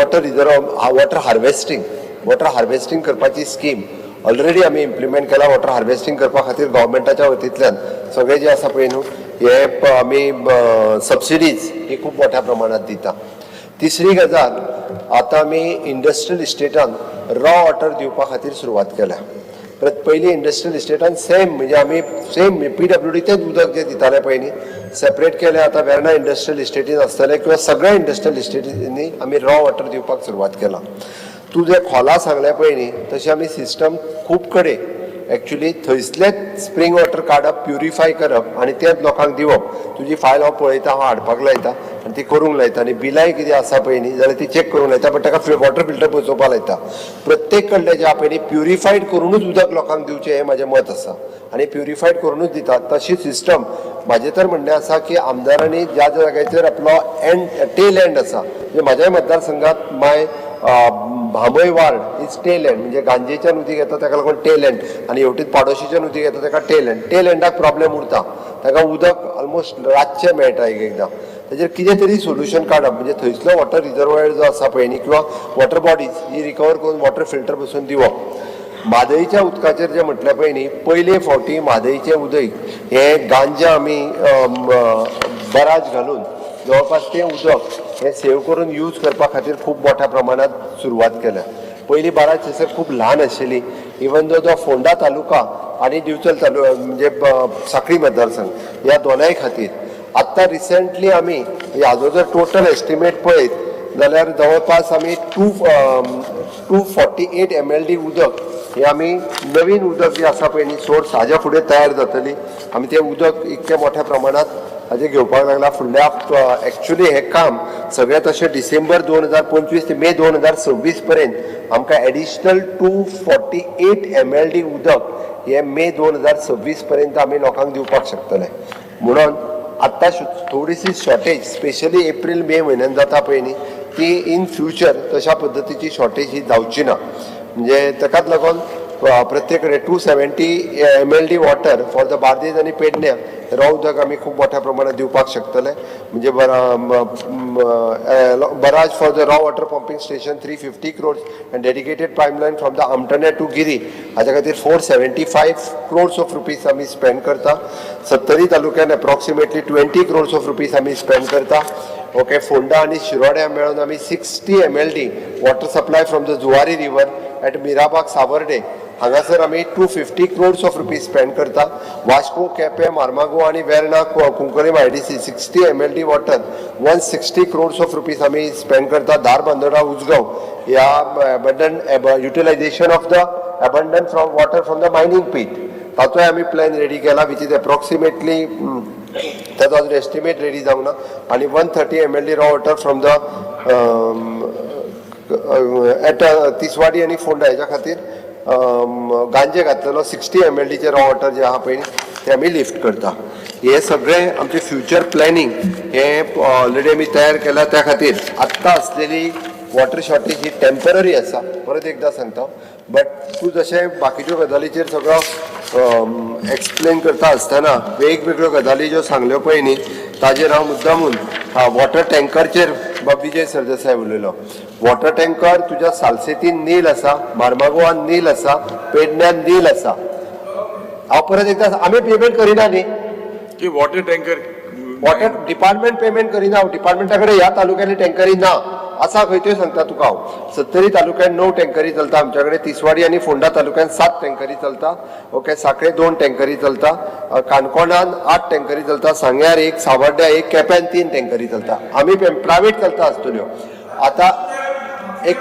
water harvesting करपाची स्कीम ऑलरेडी आमी इम्प्लिमेंट केला. वॉटर हार्वेस्टींग करपा खातीर गव्हर्मेंटाच्या वतींतल्यान सगळें जें आसा पळय न्हू, हे आमी सबसिडीज ही खूब मोठ्या प्रमाणात दिता. तिसरी गजाल, आतां आमी इंडस्ट्रियल इस्टेटान रॉ वॉटर दिवपा खातीर सुरवात केल्या. परत पयलीं इंडस्ट्रियल इस्टेटान सेम, म्हणजे आमी सेम पीडब्ल्यूडी तेच उदक जें दिताले पळय न्ही, सेपरेट केलें. आतां वेर्णा इंडस्ट्रियल इस्टेटीन आसतलें किंवा सगळ्या इंडस्ट्रियल इस्टेटींनी आमी रॉ वॉटर दिवपाक सुरवात केलां. तूं जें खोला सांगलें पळय न्ही, तशें आमी सिस्टम खूब कडेन एक्चुली थंयसलेच स्प्रींग वॉटर काडप, प्युरिफाय करप आनी तेच लोकांक दिवप. तुजी फायल हांव पळयता, हांव हाडपाक लायता आनी ती करूंक लायता आनी बिलांय कितें आसा पळय न्ही जाल्यार ती चॅक करूंक लायता, बट ताका वॉटर फिल्टर बसोवपा लायता. प्रत्येक कडलें जें आहा पळय न्ही, प्युरिफायड करुनूच उदक लोकांक दिवचें हें म्हाजें मत आसा आनी प्युरिफायड करुनूच दितात तशी सिस्टम. म्हाजें तर म्हणणें आसा की आमदारांनी ज्या ज्या जाग्याचेर आपलो एंड टेल एंड आसा, म्हणजे म्हाज्याय मतदारसंघात my Bhambai ward is tail end, म्हणजे गांजेच्यान उदीक येता ताका लागून टेल एंड आनी हेवटेन पाडोशीच्यान उदीक येता ताका टेल एंड. टेल एंडाक प्रॉब्लेम उरता, ताका उदक ऑलमोस्ट रातचें मेळटा एक एकदां. ताजेर कितें तरी सोल्युशन काडप, म्हणजे थंयसलो वॉटर रिजर्वायर जो आसा पळय न्ही किंवा वॉटर बॉडीज ही रिकवर करून वॉटर फिल्टर बसून दिवप. म्हादईच्या उदकाचेर जें म्हटलें पळय न्ही, पयले फावटी म्हादईचें उदक हें गांजा आमी बराज घालून जवळपास तें उदक हें सेव करून यूज करपा खातीर खूब मोठ्या प्रमाणात सुरवात केल्या. पयलीं बाराज थंयसर खूब ल्हान आशिल्ली, इवन दो तो फोंडा तालुका आनी दिवचल तालुका, म्हणजे साखळी मतदारसंघ, ह्या दोनाय खातीर. आत्तां रिसेंटली आमी हाजो जर टोटल एस्टिमेट पळयत जाल्यार जवळपास आमी 248 MLD उदक हे आमी नवीन उदक जें आसा पळय न्ही, सोर्स हाज्या फुडें तयार जातली. आमी तें उदक इतक्या मोठ्या प्रमाणात हाजें घेवपाक लागला. फुडल्या एक्चुली हें काम सगळें तशें डिसेंबर 2025 ते मे 2026 पर्यंत आमकां एडिशनल 248 MLD उदक हे मे 2026 पर्यंत आमी लोकांक दिवपाक शकतले. म्हणून आत्तां थोडीशी शॉर्टेज स्पेशली एप्रील मे म्हयन्यान जाता पळय न्ही, ती इन फ्युचर तशा पद्दतीची शॉर्टेज ही जावची ना. म्हणजे ताकाच लागून प्रत्येक कडेन 270 MLD water for the Bardez आनी पेडण्या रॉ उदक आमी खूब मोठ्या प्रमाणात दिवपाक शकतले. म्हणजे barrage for the raw water pumping station 350 crores and dedicated pipeline from the Amtane to Giri हाज्या खातीर 475 crores of rupees आमी स्पेंड करता. सत्तरी तालुक्यान approximately 20 crores of rupees आमी स्पेंड करता. ओके, फोंडा आनी शिरोड्या मेळून आमी 60 MLD water supply from the Zuari river at Mirabag, Savarde हांगासर आमी 250 crores of rupees spend करता. वास्को, केपें, मार्मागो आनी Verna, Cuncolim IDC 60 MLD water, 160 crores of rupees आमी स्पेंड करता. धारबांदोडा, उजगांव ह्या abundant utilization of the abundant from water from the mining pit ताचोय आमी plan ready केला, which is approximately, ताचो अजून एस्टिमेट रेडी जावंक ना. आनी 130 MLD raw water from the at Tiswadi आनी फोंडा हेच्या खातीर गांजे घातलेलो 60 एमएलडीचे रॉ वॉटर जे आहा पळय ते आमी लिफ्ट करता. हे सगळें आमचें फ्युचर प्लॅनिंग हें ऑलरेडी आमी तयार केलां. त्या खातीर आत्तां आसलेली वॉटर शॉर्टेज ही टेम्पररी आसा, परत एकदां सांगता. बट तूं जशें बाकीच्यो गजालीचेर सगळो एक्सप्लेन करता आसतना वेगवेगळ्यो गजाली ज्यो सांगल्यो पळय न्ही, ताजेर हांव मुद्दामून वॉटर टँकरचेर बाब विजय सरदेसाय उलयलो. वॉटर टँकर तुज्या सालसेतीन नील आसा, मार्मागोवान नील आसा, पेडण्यान नील आसा. हांव परत एकदां, आमी पेमेंट करिना न्ही. की water tanker water department payment करिना. डिपार्टमेंटा कडेन ह्या तालुक्यांनी टँकरी ना. आसा खंय त्यो सांगता तुका हांव. सत्तरी तालुक्यात णव टँकरी चलता आमच्या कडेन, तिसवाडी आनी फोंडा तालुक्यात सात टँकरी चलता, ओके, साखळे दोन टँकरी चलता, काणकोणान आठ टँकरी चलता, सांग्यार एक, सावर्ड्या एक, केप्यान तीन टँकरी चलता. आमी प्रायवेट चलता आसतल्यो. आतां एक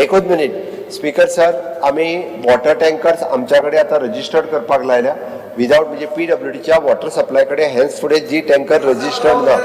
एकूच मिनीट स्पीकर सर. आमी वॉटर टँकर्स आमच्या कडेन आतां रजिस्टर्ड करपाक लायल्या. विदावट म्हणजे पीडब्ल्यूडीच्या वॉटर सप्लाय कडेन हेंच फुडें जी टँकर रजिस्टर्ड ना.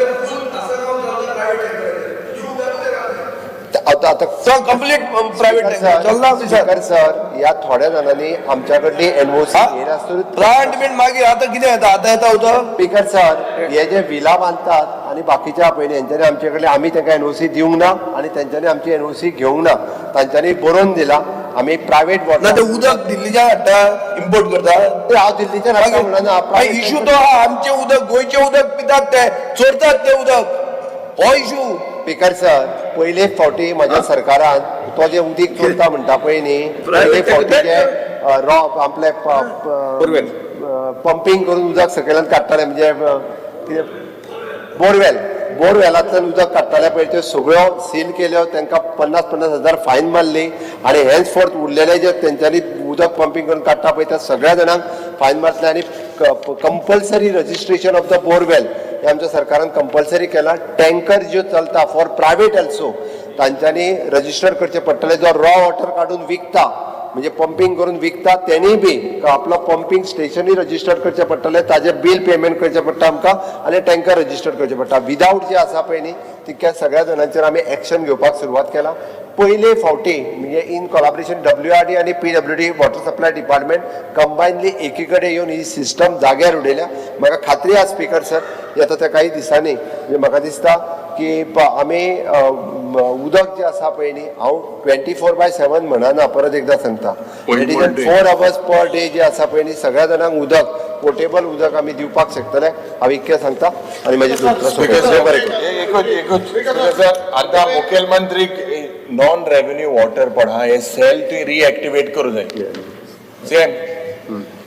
आतां आतां कंप्लीट प्रायव्हेट चलना स्पीकर सर, ह्या थोड्या जाणांनी आमच्या कडली एनओसी घेयनासतना प्लांट बीन मागीर आतां कितें येता, आतां येता उदक. स्पीकर सर, हे जे विला बांदतात आनी बाकीच्या पयलीं हेंच्यांनी आमचे कडले, आमी तांकां एनओसी दिवंक ना आनी तेंच्यांनी आमची एनओसी घेवंक ना. तांच्यांनी बरोवन दिला आमी प्रायव्हेट ना, वॉटर ते उदक दिल्लीच्यान हाडटा, इम्पोर्ट करता. हांव दिल्लीच्यान हाडटा म्हणना. इशू तो आहा, आमचें उदक, गोंयचें उदक पितात ते, चोरतात ते उदक, हो इशू. स्पीकर सर, पयले फावटी म्हज्या सरकारान तो जे उदीक चोरता म्हणटा पळय न्ही, पयले फावटी जे रॉ आपले पंपींग करून उदक सकयल्यान काडटाले, म्हणजे कितें बोरवेल, बोरवेलांतल्यान उदक काडटाले पळय, त्यो सगळ्यो सील केल्यो. तांकां 50-50 हजार फायन मारली आनी हेन्स फोर्थ उरलेले जे तेंच्यांनी उदक पंपींग करून काडटा पळय त्या सगळ्या जाणांक फायन मारतले आनी compulsory registration of the borewell हे आमच्या सरकारान कंपल्सरी केला. टँकर ज्यो चलता फॉर प्रायवेट ऑल्सो तांच्यांनी रजिस्टर करचे पडटले. जो रॉ वॉटर काडून विकता, म्हणजे पंपींग करून विकता, तेणीय बी आपलो पंपींग स्टेशनूय रजिस्टर करचें पडटलें, ताजें बील पेमेंट करचें पडटा आमकां आनी टँकर रजिस्टर करचें पडटा. विदावट जे आसा पळय न्ही, तितक्या सगळ्या जाणांचेर आमी एक्शन घेवपाक सुरवात केला. पयले फावटी म्हणजे इन कोलाबरेशन WRD आनी PWD water supply department combinedly एकी कडेन येवन ही सिस्टम जाग्यार उडयल्या. म्हाका खात्री आसा स्पीकर सर, येता त्या काही दिसांनी म्हणजे म्हाका दिसता की आमी उदक जें आसा पळय न्ही, हांव 24/7 म्हणना, परत एकदां सांगता, it is 4 hours per day जे आसा पळय न्ही, सगळ्या जाणांक उदक, पोर्टेबल उदक आमी दिवपाक शकतले. हांव इतकें सांगता आनी म्हाजी दुसरो बरें करूं. एकूच एकूच सर, आतां मुखेलमंत्री नॉन रेव्हेन्यू वॉटर पण हा हे सेल तुवें रिएक्टिवेट करूं जाय. सेम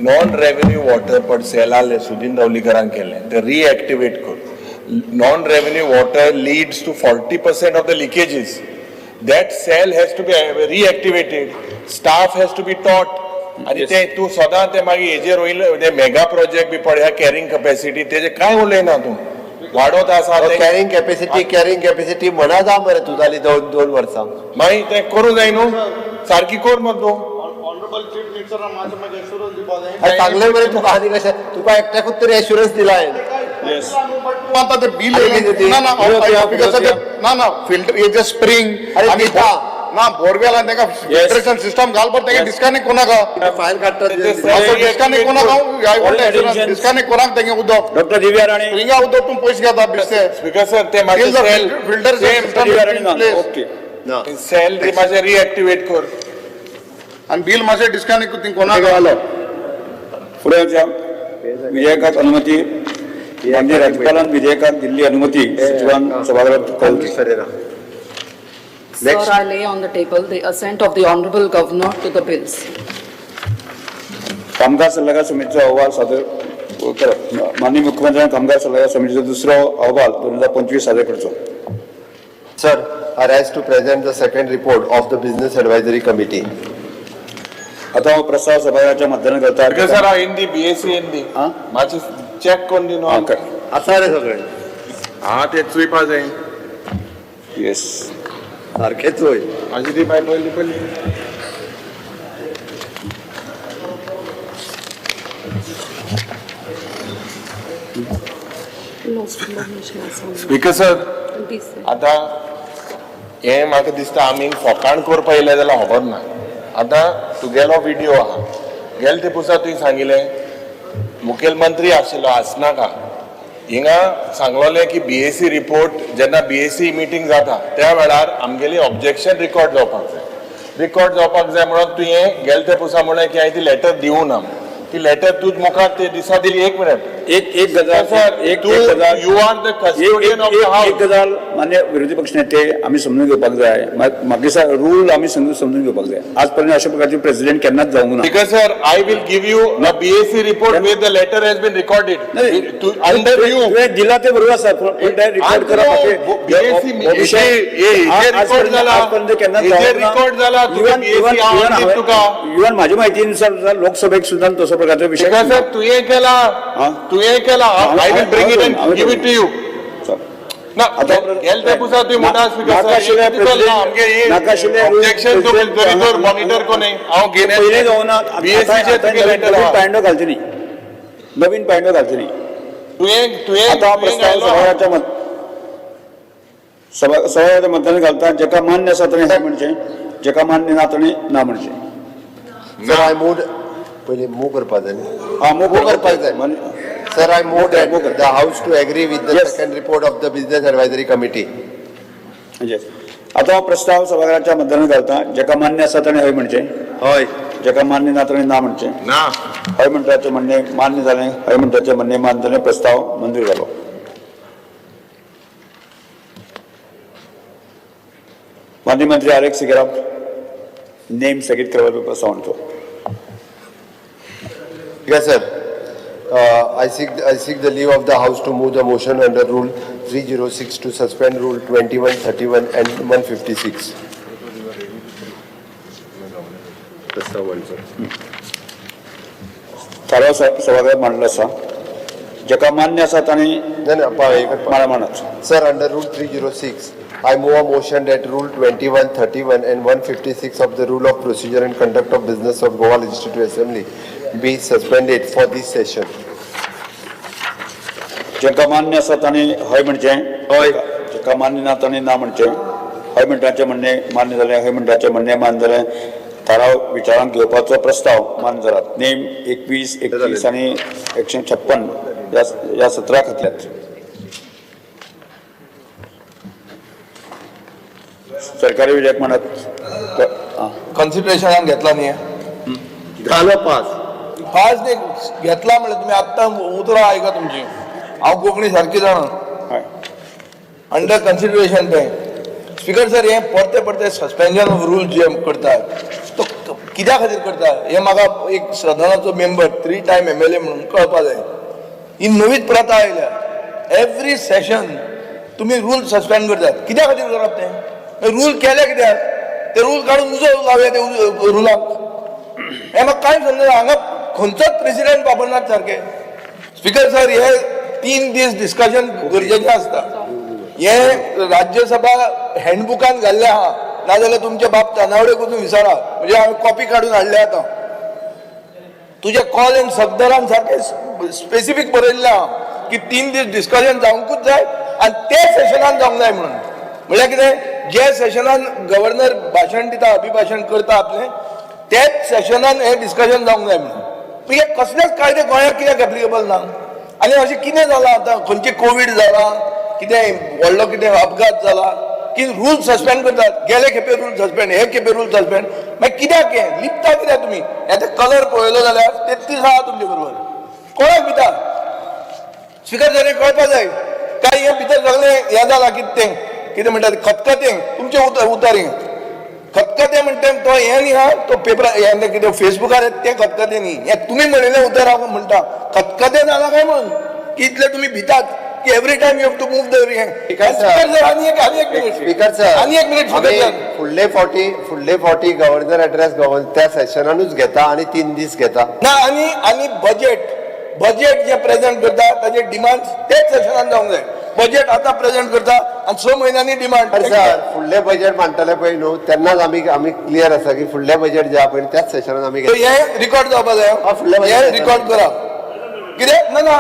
नॉन रेव्हेन्यू वॉटर पण सेल आहले सुदीन दवलीकरान केल्लें, ते रिएक्टिवेट कर. Non revenue water leads to 40% of the leakages. That cell has to be reactivated, staff has to be taught. आनी ते तूं सदां ते मागीर हेजेर वयले ते मेगा प्रोजेक्ट बी पळय, कॅरिंग कपॅसिटी तेजे कांय उलयना तूं, वाडोवत आसा ते. कॅरिंग कॅपॅसिटी, कॅरिंग कॅपॅसिटी म्हणा जा मरे तूं जाली 2-2 वर्सां. मागीर तें करूं जाय न्हू, सारकी कर मरे तूं. ऑनरेबल चीफ मिनिस्टरान मातशें म्हाका एश्युरन्स दिवपा जाय. अरे सांगलें मरे तुका, आनी कशें तुका एकट्याकूच तरी एश्युरन्स दिला हांवें. आतां ते बिल आनी कितें ती? ना ना, ना ना, फिल्टर हे जे स्प्रिंग अरे आनी दिता. ना बोरवेलान तांकां फिल्ट्रेशन सिस्टम घालपाक तांकां डिस्कनेक्ट कोणाक फायल काडटात. असो डिस्कनेक्ट कोणाक हांव I want assurance disconnect कोणाक तेंगे उदक डॉक्टर दिव्या राणे. स्प्रिंगा उदक तूं पयशे घेता बेश्टे. स्पीकर सर, ते मातशें cell filter Divya Rane, okay. Cell मातशें रिएक्टिवेट कर. आनी बील मातशें डिस्कनेक्ट ती कोणाक. फुडें वचया. विधेयकाक अनुमती. माननीय राज्यपालान विधेयकाक दिल्ली अनुमती सचिवान सभाघरात कळोवची. Ferreira. Sir, I lay on the table the assent of the Honorable Governor to the bills. कामगार सल्लागार समितीचो अहवाल सादर करप. माननीय मुख्यमंत्र्यान कामगार सल्लागार समितीचो दुसरो अहवाल 2025 सादर करचो. Sir, I rise to present the second report of the Business Advisory Committee. आता हांव प्रस्ताव सभाघराच्या माध्यमांतल्यान करता. स्पीकर सर, हांव हिंदी बीएससी हिंदी मातशें चॅक करून दी न्हू. ओके. आसा रे सगळे. हा ते चोयपा जाय. येस. सारकेच वय. मातशी ती बाय पयली पयली. स्पीकर सर, आतां हें म्हाका दिसता आमी फकाण करपा येयले जाल्यार खबर ना. आतां तुगेलो विडियो आहा, गेले ते पुसा तुवें सांगिल्लें मुखेलमंत्री आशिल्लो आसनाका हिंगा सांगलोलें की बीएसी रिपोर्ट जेन्ना बीएसी मिटींग जाता त्या वेळार आमगेली ऑब्जेक्शन रिकॉर्ड जावपाक जाय, रिकॉर्ड जावपाक जाय म्हणून तुवें गेले ते पुसा म्हणलें की हांवें ती लेटर दिवं ना. ती लेटर तूं मुखार ते दिसा दिली. एक मिनट. एक एक गजाल सर, एक तूं एक गजाल you are the custodian of the एक हावस. गजाल मान्य विरोधी पक्ष नेते आमी समजून घेवपाक जाय. म्हाका दिसता रूल आमी समजून घेवपाक जाय. आज पर्यंत अशा प्रकारचे प्रेसिडेंट केन्नाच जावंक ना. Because sir, I will give you a BAC report where the letter has been recorded. Under you. तुवें दिला ते बरोबर आसा, पूण ते रिकॉर्ड करप BAC record जाला. आजपर्यंत केन्नाच हेजेर record जाला, तुवें BAC हांव दित तुका. इव्हन म्हाज्या म्हायतीनुसार सुद्दां लोकसभेक सुद्दां तसो प्रकारचो विशय Because sir, तुवें केला, तुवें केला. I will bring it and give it to you. ना, गेले ते पुसा तुवें म्हणटा स्पीकर सर, नाकाशिल्ले ऑब्जेक्शन तूं जरी तर मॉनिटर कोणी हांव पयलीं जावना. बीएसीचे तुगे लेटर आहा. पांडो घालचे न्ही. नवीन पायंडो घालचे न्ही. तुवें तुवें आतां तुवें प्रस्ताव घायलो. सभाघराच्या मत सभा सभाघराच्या मतदान घालता. जेका मान्य आसा ताणें हय म्हणचें, जेका मान्य ना ताणें ना म्हणचें. सर, I move, पयलीं मूव करपा जाय न्ही? हा, मूव मूव करपाक जाय. Sir, I move that move कर. The house to agree with the Yes. Second report of the business advisory committee. Yes. आतां हो प्रस्ताव सभाघराच्या मतदानात घालता. जेका मान्य आसा ताणें हय म्हणचें, हय. जेका मान्य ना ताणें ना म्हणचें. ना. हय म्हणटाचें म्हणणें मान्य जालें. हय म्हणटाचें म्हणणें मान्य जालें. प्रस्ताव मंजूर जालो. माननीय मंत्री आलेक्स सिकेरा, नेम स्थगीत करपाचो प्रस्ताव मांडचो. Yes, sir. I seek the leave of the House to move the motion under Rule 306 to suspend Rule 21, 31 and 156. प्रस्ताव मांडचो. थाराव सभाघरात मांडलो आसा. जेका मान्य आसा ताणें ना ना, हे करपा. मारा मांडात. Sir, under Rule 306, I move a motion that Rule 21, 31 and 156 of the Rule of Procedure and Conduct of Business of Goa Legislative Assembly be suspended for this session. जेका मान्य आसा ताणें हय म्हणचें, हय. जेका मान्य ना ताणें ना म्हणचें. हय म्हणटाचें म्हणणें मान्य जालें. हय म्हणटाचें म्हणणें मान्य जालें. थाराव विचारांत घेवपाचो प्रस्ताव मान्य जाला. नेम 21, 31 आनी 156 ह्या सत्राक घातल्यात. सरकारी विधेयक म्हणत आं. कन्सिडरेशनान घेतला न्ही? घालो पास. पास न्ही घेतला म्हणल्यार तुमी आत्तां उतरां आयका तुमची, हांव कोंकणी सारकी जाणा. हय. अंडर कन्सिडरेशन तें. स्पीकर सर, हें परते परते सस्पेन्शन ऑफ रूल जे करतात तो कित्या खातीर करता हें म्हाका एक सदनाचो member, three time MLA म्हणून कळपा जाय. ही नवीच प्रथा आयल्या, एवरी सेशन तुमी रूल सस्पेंड करतात. कित्या खातीर करप तें? रूल केले कित्याक? ते रूल काडून उजो लावया ते रुलाक. हें म्हाका कांय समजना. हांगा खंयचोच प्रेसिडेंट वापरनात सारके. स्पीकर सर, हे 3 दीस डिस्कशन गरजेचें आसता. हे राज्यसभा हँडबुकान घाल्लें आहा, नाजाल्यार तुमचे बाप तानावडे वचून विचारा. म्हणजे हांवें कॉपी काडून हाडल्या आतां. तुजे कॉल एंड सफदरान सारकें स्पेसिफीक बरयल्लें आहा की 3 दीस डिस्कशन जावंकूच जाय आनी ते सेशनान जावंक जाय म्हणून. म्हणल्यार कितें, जे सेशनान गव्हर्नर भाशण दिता, अभिभाशण करता आपलें, तेच सेशनान हें डिस्कशन जावंक जाय म्हणून. पूण हे कसलेच कायदे गोंयांत कित्याक एप्लिकेबल ना? आनी अशें कितें जालां आतां? खंयचें कोवीड जाला, कितें व्हडलो कितें अपघात जाला की रूल सस्पेंड करतात? गेले खेपे रूल सस्पेंड, हे खेपे रूल सस्पेंड, मागीर कित्याक हें लिपता कित्याक तुमी? आतां कलर पळयलो जाल्यार 33 आहा तुमचे बरोबर. कोणाक भिता स्पीकर सर, हें कळपा जाय. काय हें भितर सगळें हें जालां? कितें तें, कितें म्हणटात, खतखतें. तुमचें उतर उतर हें खतखतें म्हणटा तो हें न्ही. हा, तो पेपर हें कितें फेसबुकार येता तें खतखतें न्ही हें. तुमी म्हणिल्लें उतर हांव म्हणटा. खतखतें जालां काय म्हणून की इतले तुमी भितात की every time you have to move the हें? Speaker sir. Speaker sir, आनी एक, आनी एक मिनिट. स्पीकर सर, आनी एक मिनिट स्पीकर आमी सर. फुडले फावटी गव्हर्नर एड्रेस गव्हर्नर त्या सेशनानूच घेता आणि 3 दीस घेता. ना, आनी बजेट बजेट जे प्रेझेंट करता ताजे डिमांड तेच सेशनान जावंक जाय. बजेट आतां प्रेझेंट करता आनी 6 म्हयन्यांनी डिमांड. तर सर, फुडले बजेट मांडटले पळय न्हू, तेन्नाच आमी क्लियर आसा की फुडले बजेट जे आहा पळय त्याच सेशनान आमी घेता. हे रिकॉर्ड जावपा जाय. हा, फुडल्या हे budget record करा. कितें ना ना,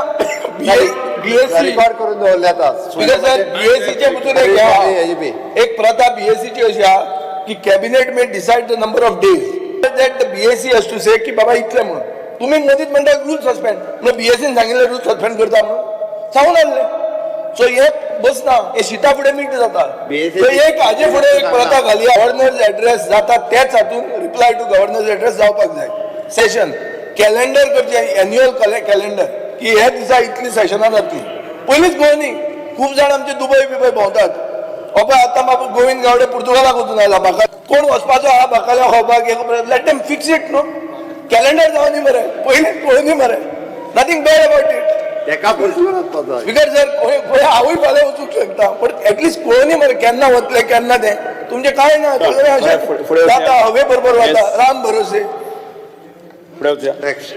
बीएसी रिकॉर्ड करून दवरले आतां. स्पीकर सर, बीएसीचे पसून एक हे आहा. हेजी बी एक प्रथा बीएसीची अशी आहा की cabinet may decide the number of days that the BAC has to say की बाबा इतले म्हणून. तुम्ही मदींच म्हणटा रूल सस्पेंड म्हणून. बीएसीन सांगिल्लें रूल सस्पेंड करता म्हणून सांगून आहले. सो हे बसना, हे शिता फुडें मीठ जाता. BAC So एक हाजे फुडें एक प्रथा घाली, गव्हर्नर एड्रेस जाता तेच हातून रिप्लाय टू गव्हर्नर एड्रेस जावपाक जाय. सेशन कॅलेंडर करचें, एन्युअल कॅलेंडर, की ह्या दिसा इतली सेशनां जातली. पयलींच गोंय न्ही, खूब जाण आमचे दुबय बिबय भोंवतात. हो पळय, आतां बाबू गोविंद गावडे पुर्तुगालाक वचून आयला. म्हाका कोण वचपाचो आहा बाकाल्या खावपाक, let them fix it न्हू. कॅलेंडर जावं दी मरे, पयलींच पळोवनी मरे. Nothing bad about it. तेका वचपाचो. स्पीकर सर, खंय हांवूय फाल्यां वचूंक शकता, पण एटलिस्ट कळोनी मरे केन्ना वतले केन्ना तें. तुमचें कांय ना, सगळें अशें फुडें वचया. जाता, हवे बरोबर वता. Yes. Ram भरोसे. फुडें वचया. नेक्स्ट.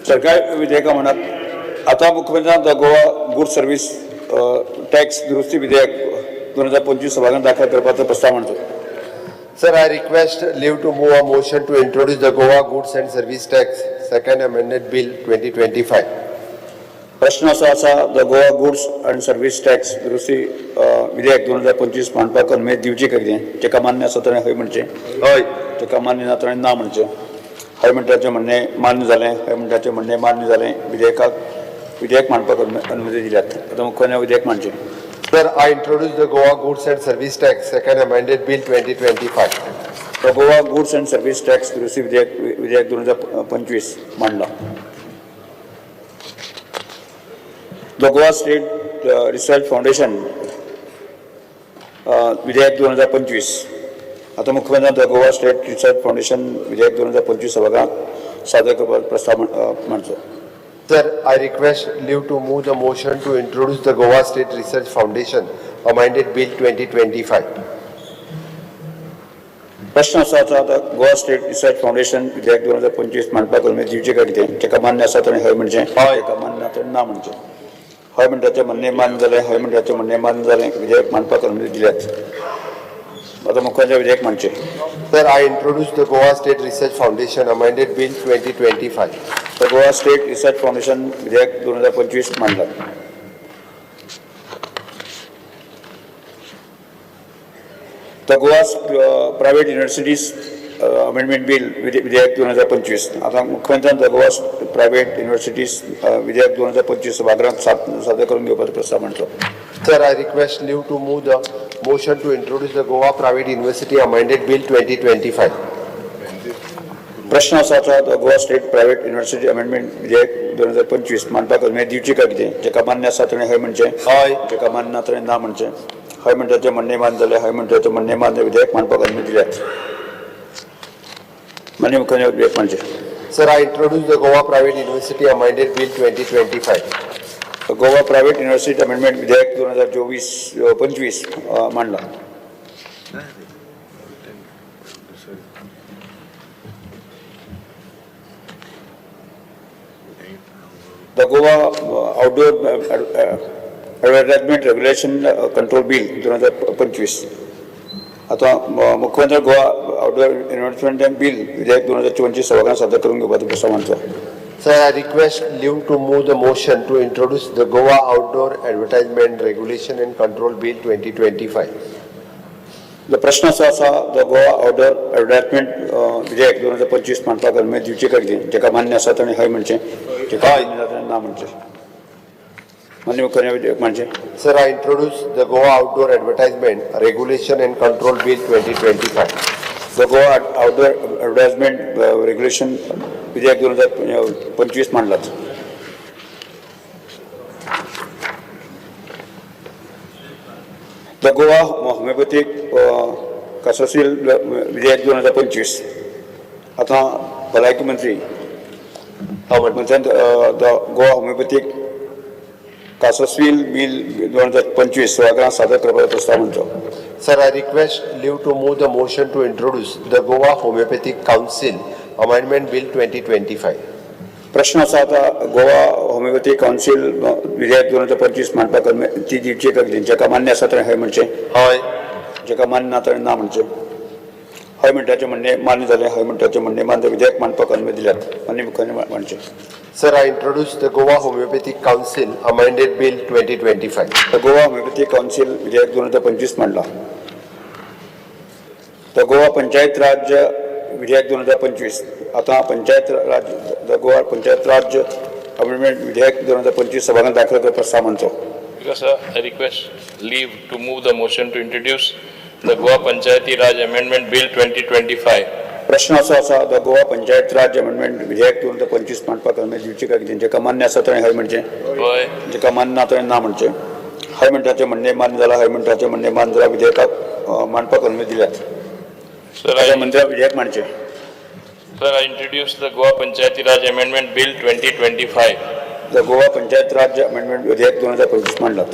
सरकारी विधेयकां म्हणत आतां मुख्यमंत्र्यान the Goa good service tax दुरुस्ती विधेयक 2025 सभाघरात दाखल करपाचो प्रस्ताव मांडचो. Sir, I request leave to move a motion to introduce the Goa Goods and Service Tax Second Amended Bill 2025. प्रश्न असो आसा, the Goa Goods and Service Tax दुरुस्ती विधेयक 2025 मांडपाक अनुमती दिवची काय कितें? ताका मान्य आसा ताणें हय म्हणचें. हय. ताका मान्य ना ताणें ना म्हणचें. हय म्हणटाचें म्हणणें मान्य जालें. हय म्हणटाचें म्हणणें मान्य जालें. विधेयक मांडपाक अनुमती दिल्यात. आतां मुख्यमंत्र्यान विधेयक मांडचें. Sir, I introduce the Goa Goods and Service Tax Second Amended Bill 2025. The Goa Goods and Service Tax दुरुस्ती विधेयक 2025 मांडला. The Goa State Research Foundation विधेयक 2025. आतां मुख्यमंत्र्यान the Goa State Research Foundation विधेयक 2025 सभाघरांत सादर करपाचो प्रस्ताव मांडचो. Sir, I request leave to move the motion to introduce the Goa State Research Foundation Amended Bill 2025. प्रश्न असो आसा, आतां गोवा स्टेट रिसर्च फावंडेशन विधेयक 2025 मांडपाक अनुमती दिवची काय कितें? ताका मान्य आसा ताणें हय म्हणचें. हय. ताका मान्य ना ताणें ना म्हणचें. हय म्हणटाचें म्हणणें मान्य जालें. हय म्हणटाचें म्हणणें मान्य जालें. विधेयक मांडपाक अनुमती दिल्यात. आतां मुख्यमंत्री विधेयक मांडचें. Sir, I introduce the Goa State Research Foundation Amended Bill 2025. The Goa State Research Foundation विधेयक 2025 मांडला. The Goa Private Universities Amendment Bill विधेयक 2025. आतां मुख्यमंत्र्यान the Goa private universities विधेयक 2025 सभाघरांत सादर करून घेवपाचो प्रस्ताव मांडलो. Sir, I request leave to move the motion to introduce the Goa Private University Amended Bill 2025. प्रश्न असो आसा, the Goa State Private University Amendment विधेयक 2025 मांडपाक अनुमती दिवची काय कितें? जाका मान्य आसा ताणें हय म्हणचें. हय. जाका मान्य ना ताणें ना म्हणचें. हय म्हणटाचें म्हणणें मान्य जालें. हय म्हणटाचें म्हणणें मान्य. विधेयक मांडपाक अनुमती दिल्यात. माननीय मुख्यमंत्री विधेयक मांडचें. Sir, I introduce the Goa Private University Amended Bill 2025. Goa Private University Amendment विधेयक 2024 25 मांडला. The Goa Outdoor Advertisement Regulation Control Bill 2025. आतां मुख्यमंत्री गोवा आउटडोर एडवर्टायजमेंट बिल विधेयक 2025 सभाघरांत सादर करून घेवपाचो प्रस्ताव मांडचो. Sir, I request leave to move the motion to introduce the Goa Outdoor Advertisement Regulation and Control Bill 2025. The प्रश्न असो आसा, the Goa outdoor advertisement विधेयक 2025 मांडपाक अनुमती दिवची काय कितें? जाका मान्य आसा ताणें हय म्हणचें. जाका मान्य ना ताणें ना म्हणचें. माननीय मुख्यमंत्री विधेयक मांडचें. Sir, I introduce the Goa Outdoor Advertisement Regulation and Control Bill 2025. The Goa Outdoor Advertisement Regulation विधेयक 2025 मांडलात. The Goa homeopathic council विधेयक 2025. आतां भलायकी मंत्री मंत्र्यान the Goa homeopathic council Bill 2025 सभाघरांत सादर करपाचो प्रस्ताव मांडचो. Sir, I request leave to move the motion to introduce the Goa Homeopathic Council Amendment Bill 2025. प्रश्न असा आता, गोवा होमिओपॅथी कावन्सील विधेयक 2025 मांडपाक ती दिवची काय कितें? जाका मान्य आसा ताणें हय म्हणचें. हय. जाका मान्य ना ताणें ना म्हणचें. हय म्हणटाचें म्हणणें मान्य जालें. हय म्हणटाचें म्हणणें मान्य. विधेयक मांडपाक अनुमती दिल्यात. माननीय मुख्यमंत्री मांडचें. Sir, I introduce the Goa Homeopathic Council Amended Bill 2025. The Goa homeopathy council विधेयक 2025 मांडला. The Goa panchayat राज्य विधेयक 2025. आतां पंचायत राज्य, the Goa panchayat राज्य अमेंडमेंट विधेयक 2025 सभाघरांत दाखल करपाक प्रस्ताव मांडचो. Speaker, sir, I request leave to move the motion to introduce the Goa Panchayati Raj Amendment Bill 2025. प्रश्न असो आसा, the Goa panchayat Raj amendment विधेयक 2025 मांडपाक अनुमती दिवची काय कितें? जाका मान्य आसा ताणें हय म्हणचें. हय. जाका मान्य ना ताणें ना म्हणचें. हय म्हणटाचें म्हणणें मान्य जालां. हय म्हणटाचें म्हणणें मान्य जालां. विधेयकाक मांडपाक अनुमती दिल्यात. Sir, आतां I, मंत्र्या विधेयक मांडचें. Sir, I introduce the Goa Panchayati Raj Amendment Bill 2025. The Goa panchayat राज्य अमेंडमेंट विधेयक 2025 मांडलात.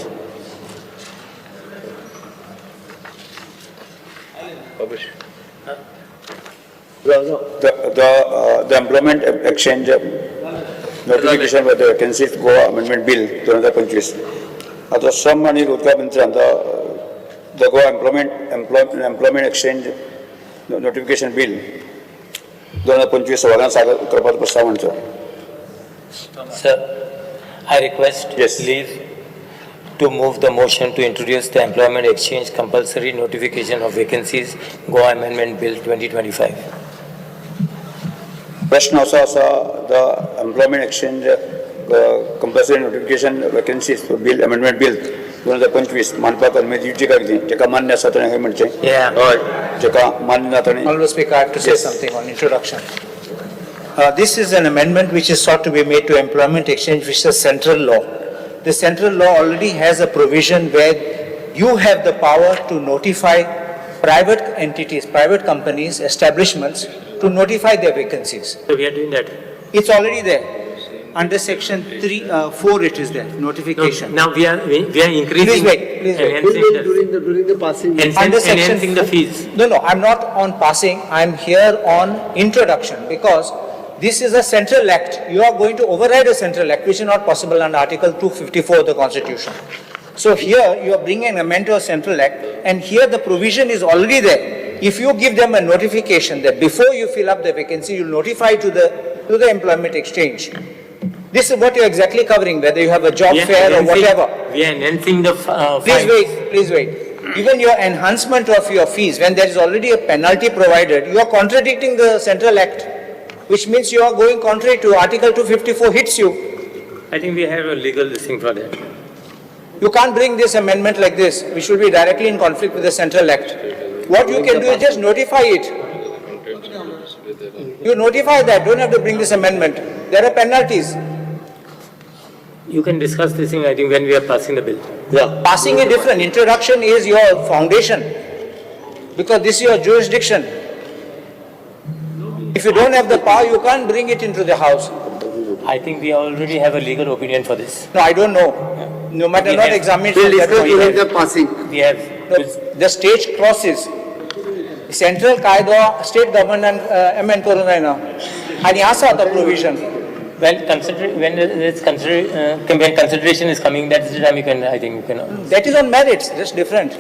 Publish. The Employment Exchange Notification by the Vacancies Goa Amendment Bill 2025. आता श्रम आणि रोजगार मंत्र्यान the Goa Employment Exchange Notification Bill 2025 सभाघरांत सादर करपाचो प्रस्ताव मांडचो. Sir, I request Yes. leave to move the motion to introduce the Employment Exchange Compulsory Notification of Vacancies, Goa Amendment Bill 2025. प्रश्न असो आसा, the employment exchange compulsory notification vacancies bill amendment bill 2025 मांडपाक अनुमती दिवची काय कितें? जेका मान्य आसा ताणें हय म्हणचें. Yeah. हय. जेका मान्य ना ताणें. Honorable Speaker, I have to say Yes. Something on introduction. This is an amendment which is sought to be made to Employment Exchange, which is a central law. The central law already has a provision where you have the power to notify private entities, private companies, establishments to notify their vacancies. So we are doing that. It's already there. Under section 3, 4 it is there, notification. Now we are increasing. Please wait, please wait. Enhancing the, During the passing. Under section enhancing the fees. No, I'm not on passing, I'm here on introduction, because this is a central act. You are going to override a central act, which is not possible under Article 254 of the Constitution. So here you are bringing an amendment to a central act, and here the provision is already there. If you give them a notification that before you fill up the vacancy, you notify to the employment exchange. This is what you're exactly covering, whether you have a job fair or whatever. We are enhancing the Please fines. wait, please wait. Even your enhancement of your fees, when there is already a penalty provided, you are contradicting the central act, which means you are going contrary to Article 254 hits you. I think we have a legal thing for that. You can't bring this amendment like this, which will be directly in conflict with the central act. What you can do is just notify it. You notify that, don't have to bring this amendment. There are penalties. You can discuss this thing, I think, when we are passing the bill. Yeah. Passing is different. Introduction is your foundation, because this is your jurisdiction. If you don't have the power, you can't bring it into the house. I think we already have a legal opinion for this. No, I don't know. No matter, We not have- examined. We'll from that discuss point. during the passing. We have. No, the stage crosses. Central कायदो state government amend करूंक जायना आनी आसा आतां provision. When when consideration is coming, that's the time you can, I think you can. That is on merits, that's different.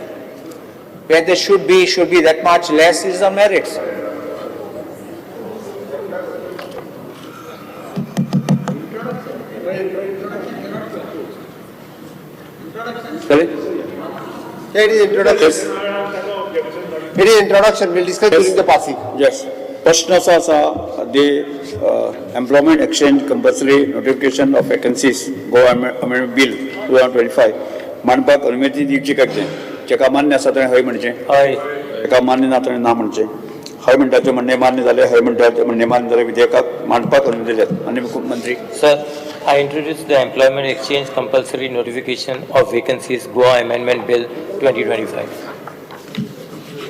Where there should be that much less is on merits. Sorry? Yeah, it is introduction. Yes. It is introduction. We'll discuss during the passing. Yes. प्रश्न असो आसा, the employment exchange compulsory notification of vacancies Goa amendment bill 2025 मांडपाक अनुमती दिवची काय कितें? जेका मान्य आसा ताणें हय म्हणचें. हय. जेका मान्य ना ताणें ना म्हणचें. हय म्हणटाचें म्हणणें मान्य जालें, हय म्हणटाचें म्हणणें मान्य जालें, विधेयकाक मांडपाक अनुमती दिल्यात. माननीय मुख्यमंत्री. Sir, I introduce the Employment Exchange Compulsory Notification of Vacancies Goa Amendment Bill 2025.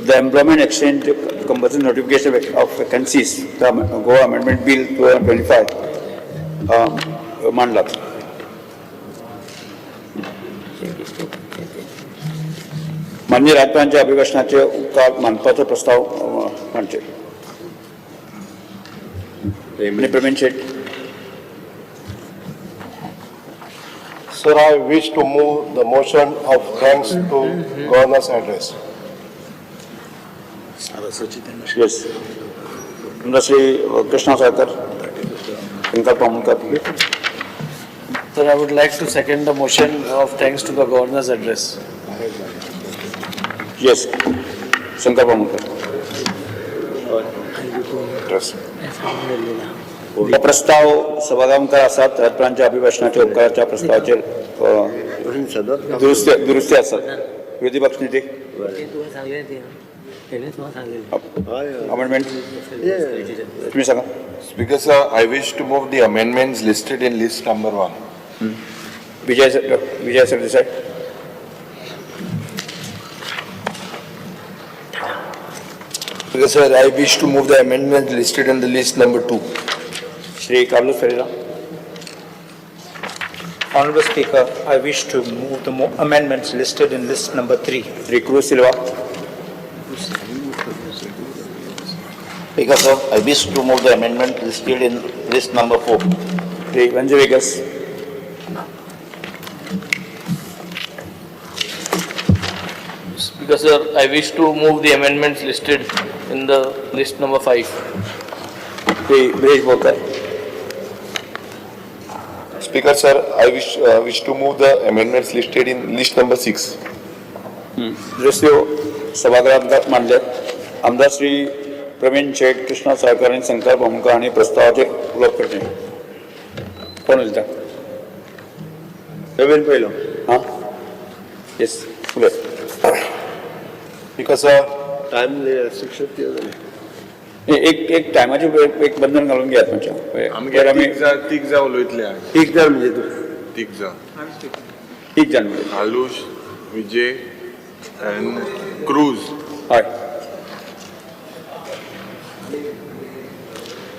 The Employment Exchange Compulsory Notification of Vacancies, the Goa Amendment Bill 2025 मांडला. माननीय राज्यपालांच्या अभिभाशणाचे उपकार मानपाचो प्रस्ताव मांडचे. माननीय प्रवीण शेट. Sir, I wish to move the motion of thanks to Governor's address. Yes. Shri Krishna Savarkar, Shankar Pamunkar. Sir, I would like to second the motion of thanks to the Governor's address. Yes. Shankar Pamunkar. हो प्रस्ताव सभाघरा आसात. राज्यपालांच्या अभिभाशणाच्या उपकाराच्या प्रस्तावाचेर दुरुस्ती आसात. विरोधी पक्ष नेते amendment तुम्ही सांगा. Speaker sir, I wish to move the amendments listed in list number 1. Vijay Sardesai. Speaker sir, I wish to move the amendments listed in the list number 2. Shri Carlos Ferreira. Honorable Speaker, I wish to move the amendments listed in list number 3. Shri Cruz Silva. Speaker sir, I wish to move the amendment listed in list number 4. Shri Venzy Viegas. Speaker sir, I wish to move the amendments listed in the list number 5. Shri Viresh Borkar. Speaker sir, I wish to move the amendments listed in list number 6. दुरुस्त्यो सभागृहात मांडल्यात. आमदार श्री प्रवीण शेट, कृष्णा साळकर आनी शंकर भामकर हांणी प्रस्तावाचेर उलोवप करचें. कोण उलयता? प्रवीण पयलो. हां, येस, उलय. स्पीकर सर, टायम रिस्ट्रिक्शन जालें. एक एक टायमाचें एक बंधन घालून घेयात मातशें. आमगे तीग जाण उलयतले. तीग जाण म्हणजे तूं तीग जाण. तीग जाण म्हणजे आलूश, विजय आनी क्रूज. हय.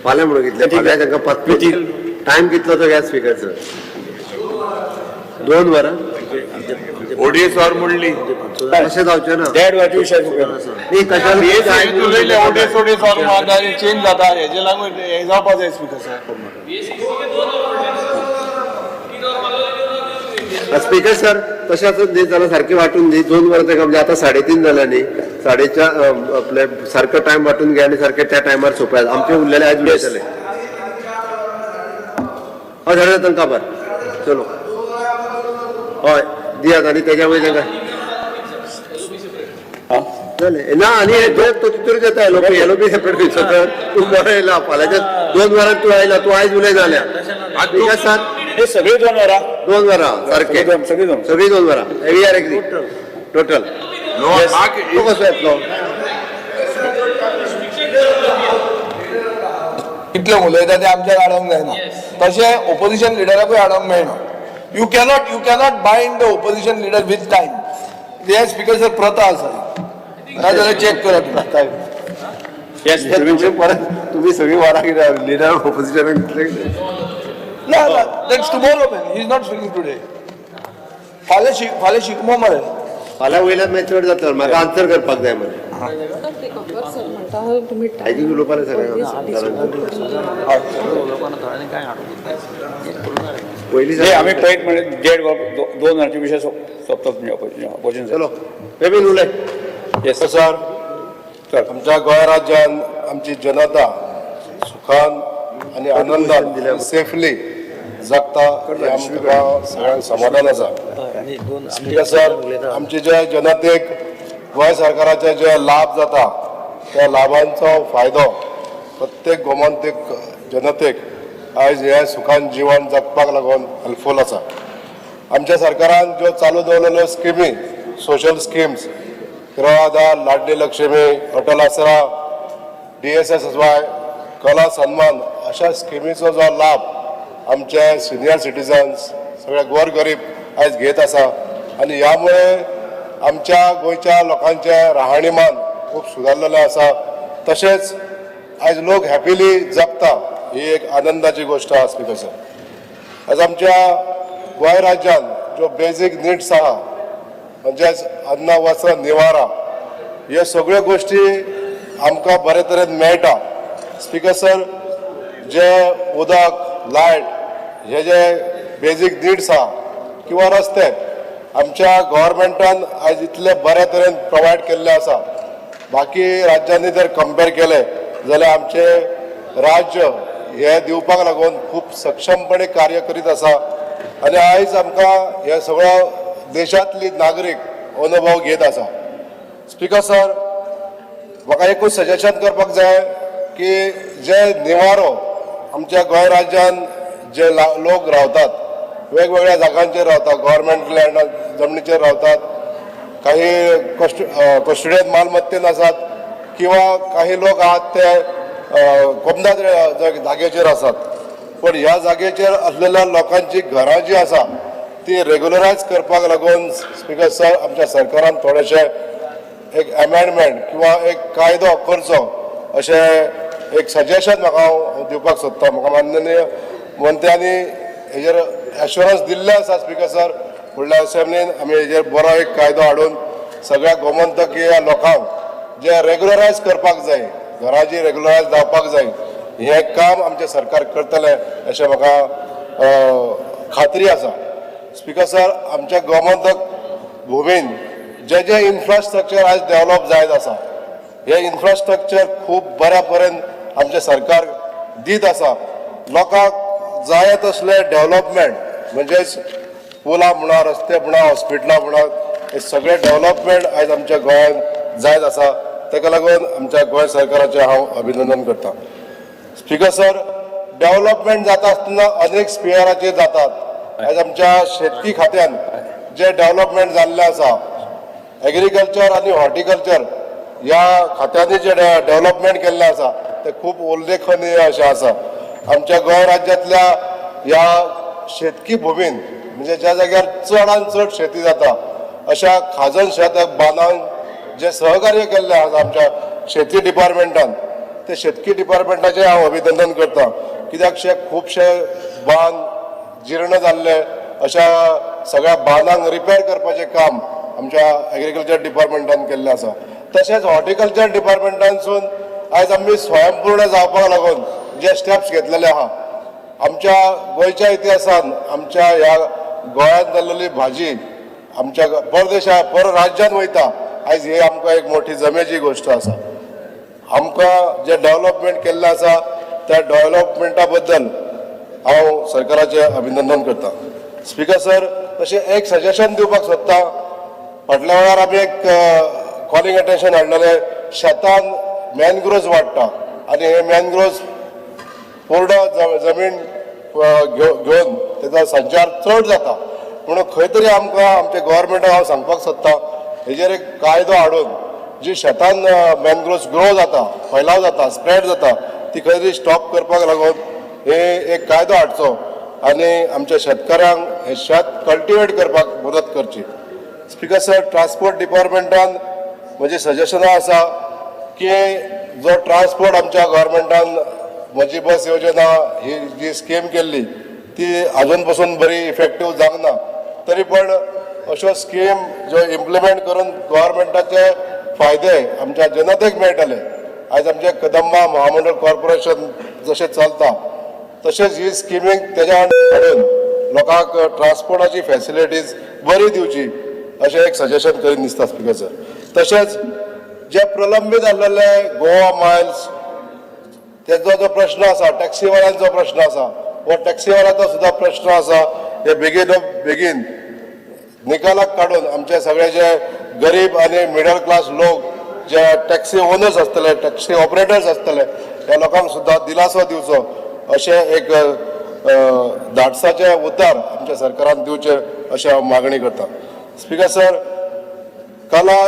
फाल्यां म्हणून कितले? फाल्यां तांकां पांच टायम कितलो तो घ्या स्पीकर सर? 2 वरां. ओडीएस वर मोडली. तशें जावचें ना. देड वरांचे विशय. न्ही, तशें उलयले ओडीएस ओडीएस वर चेंज जाता, हेजे लागून हें जावपा जाय स्पीकर सर. स्पीकर सर, तशें आसत न्ही जाल्यार सारकें वांटून दी. 2 वरां ताका म्हणजे आतां 3:30 जाल्या न्ही, 4:30 आपले सारको टायम वांटून घे आनी सारकें त्या टायमार सोंपयात. आमचे उरलेले आयज उलयतले. हय, धाडया तांकां काबार. चलो, हय दियात आनी तेज्या वयर तांकां जालें ना. आनी हे तो तितूर येता एलओपी एलओपी सेपरेट खंयचो तर तूं बरो येयला. फाल्यांच्या 2 वरां तूं आयला, तूं आयज उलय जाल्या. स्पीकर सर, हे सगळी 2 वरां. 2 वरां सारकें. सगळी 2. सगळी 2 वरां. We are agree total. तो कसो येतलो? कितले उलयता ते आमच्यान आडोवंक जायना, तशें ओपोजिशन लिडराकूय आडोवंक मेळना. You cannot bind the opposition leader with time. हे स्पीकर सर प्रथा आसा, नाजाल्यार चॅक करा तुमी. येस. तुमी परत तुमी सगळीं वरां कितें लिडर ऑपोजिशनाक कितले? ना ना, that's tomorrow man, he is not speaking today. फाल्यां शिगमो मरे. फाल्यां वयल्यान मागीर चड जातलो, म्हाका आन्सर करपाक जाय मरे. सर म्हणटा तुमी. आयजूच उलोवपाक सगळ्यांक. पयलीं आमी पळयत म्हणजे 1.5 वर 2 वरांचे विशय सोंपता तुमचे ऑपोजिशन. चलो प्रवीण उलय. येस सर, आमच्या गोंय राज्यान आमची जनता सुखान आनी आनंदान सेफली जगता हें आमकां सगळ्यांक समाधान आसा. स्पीकर सर, आमचे जे जनतेक गोंय सरकाराचे जे लाभ जाता त्या लाभांचो फायदो प्रत्येक गोमंतीक जनतेक आयज हे सुखान जिवन जगपाक लागून हेल्पफूल आसा. आमच्या सरकारान ज्यो चालू दवरलेल्यो स्किमी, सोशल स्किम्स, गृह आधार, लाडली लक्ष्मी, अटल आसरा, DSSY, कला सन्मान अशा स्किमीचो जो लाभ आमचे सिनियर सिटीजन्स, सगळे गोरगरीब आयज घेत आसा आनी ह्या मुळे आमच्या गोंयच्या लोकांचें राहणीमान खूब सुदारलेलें आसा. तशेंच आयज लोक हॅपिली जगता, ही एक आनंदाची गोश्ट आसा. स्पीकर सर, आयज आमच्या गोंय राज्यान ज्यो बेजीक निड्स आहा, म्हणजेच अन्न, वस्त्र, निवारा, ह्यो सगळ्यो गोश्टी आमकां बरे तरेन मेळटा. स्पीकर सर, जे उदक, लायट हे जे बेजीक निड्स आहा किंवा रस्ते आमच्या गव्हर्मेंटान आयज इतले बऱ्या तरेन प्रोवायड केल्ले आसा. बाकी राज्यांनी जर कंपेर केले जाल्यार आमचे राज्य हे दिवपाक लागून खूब सक्षमपणे कार्य करीत आसा आनी आयज आमकां हे सगळो देशांतली नागरीक अनुभव घेत आसा. स्पीकर सर, म्हाका एकूच सजेशन करपाक जाय की जे निवारो आमच्या गोंय राज्यान जे लोक रावतात, वेगवेगळ्या जागांचेर रावतात, गव्हर्मेंट लँड जमनीचेर रावतात, काही कस्टडियन मालमत्तेन आसात किंवा काही लोक आहात ते कोमदाद जागेचेर आसात, पण ह्या जागेचेर आसलेल्या लोकांची घरां जी आसा ती रेगुलरायज करपाक लागून स्पीकर सर आमच्या सरकारान थोडेशें एक अमेंडमेंट किंवा एक कायदो करचो अशें एक सजेशन म्हाका हांव दिवपाक सोदता. म्हाका माननीय मंत्र्यांनी हेजेर एश्योरन्स दिल्लें आसा. स्पीकर सर, फुडल्या असेंब्लीन आमी हेजेर बरो एक कायदो हाडून सगळ्या गोमंतकीय लोकांक जे रेगुलरायज करपाक जाय, घरां जी रेगुलरायज जावपाक जाय, हें काम आमचें सरकार करतलें अशें म्हाका खात्री आसा. स्पीकर सर, आमच्या गोमंतक भुमीन जे जे इन्फ्रास्ट्रक्चर आयज डेवलप जायत आसा, हें इन्फ्रास्ट्रक्चर खूब बऱ्या पर्यंत आमचें सरकार दीत आसा. लोकांक जाय तसले डेव्हलपमेंट, म्हणजेच पुलां म्हणा, रस्ते म्हणा, हॉस्पिटलां म्हणा, हे सगळे डेव्हलपमेंट आयज आमच्या गोंयांत जायत आसा. ताका लागून आमच्या गोंय सरकाराचें हांव अभिनंदन करता. स्पीकर सर, डेव्हलपमेंट जाता आसतना अनेक स्पियराचेर जातात. आयज आमच्या शेतकी खात्यान जे डेव्हलपमेंट जाल्लें आसा, एग्रीकल्चर आनी हॉर्टिकल्चर ह्या खात्यांनी जे डेव्हलपमेंट केल्लें आसा, तें खूब उल्लेखनीय अशें आसा. आमच्या गोंय राज्यांतल्या ह्या शेतकी भुमीन, म्हणजे ज्या जाग्यार चडान चड शेती जाता, अशा खाजन शेत बांदान जे सहकार्य केल्लें आसा आमच्या शेती डिपार्टमेंटान, ते शेतकी डिपार्टमेंटाचें हांव अभिनंदन करता. कित्याक शे खुबशे बांद जीर्ण जाल्ले, अशा सगळ्या बांदांक रिपेर करपाचें काम आमच्या एग्रीकल्चर डिपार्टमेंटान केल्लें आसा. तशेंच हॉर्टिकल्चर डिपार्टमेंटानसून आयज आमी स्वयंपूर्ण जावपाक लागून जे स्टेप्स घेतलेले आहा, आमच्या गोंयच्या इतिहासान आमच्या ह्या गोंयांत जाल्लेली भाजी आमच्या परदेशा पर राज्यांत वयता, आयज ही आमकां एक मोठी जमेची गोश्ट आसा. आमकां जें डेव्हलपमेंट केल्लें आसा, त्या डेव्हलपमेंटा बद्दल हांव सरकाराचें अभिनंदन करता. स्पीकर सर, तशें एक सजेशन दिवपाक सोदता. फाटल्या वेळार आमी एक कॉलिंग अटेन्शन हाडलेलें, शेतान मॅनग्रोव्ज वाडटा आनी हे मॅनग्रोव्ज पूर्ण जमीन घेवन तेजो संचार चड जाता. म्हणून खंय तरी आमकां आमच्या गव्हर्मेंटाक हांव सांगपाक सोदता, हेजेर एक कायदो हाडून जी शेतान मॅनग्रोव्ज ग्रो जाता, फैलाव जाता, स्प्रेड जाता, ती खंय तरी स्टॉप करपाक लागून हे एक कायदो हाडचो आनी आमच्या शेतकारांक हे शेत कल्टिवेट करपाक मदत करची. स्पीकर सर, ट्रान्सपोर्ट डिपार्टमेंटान म्हजी सजेशनां आसा की जो ट्रान्सपोर्ट आमच्या गव्हर्मेंटान म्हजी बस योजना ही जी स्कीम केल्ली, ती अजून पसून बरी इफेक्टीव जावंक ना. तरी पण अश्यो स्कीम ज्यो इम्प्लिमेंट करून गव्हर्मेंटाचे फायदे आमच्या जनतेक मेळटले. आयज आमचे कदंबा महामंडळ कॉर्पोरेशन जशें चलता, तशेंच ही स्किमीक तेज्या हाडून लोकांक ट्रान्सपोर्टाची फॅसिलिटीज बरी दिवची, अशें एक सजेशन करीन दिसता स्पीकर सर. तशेंच जे प्रलंबीत आसलेले गोवा मायल्स, तेजो जो प्रश्न आसा, टॅक्सीवाल्यांचो प्रश्न आसा, हो टॅक्सीवाल्यांचो सुद्दां प्रश्न आसा, हे बेगीन बेगीन निकालाक काडून आमचे सगळे जे गरीब आनी मिडल क्लास लोक, जे टॅक्सी ओनर्स आसतले, टॅक्सी ऑपरेटर्स आसतले, ह्या लोकांक सुद्दां दिलासो दिवचो, अशें एक धाडसाचें उतर आमच्या सरकारान दिवचें, अशें हांव मागणी करता. स्पीकर सर, कला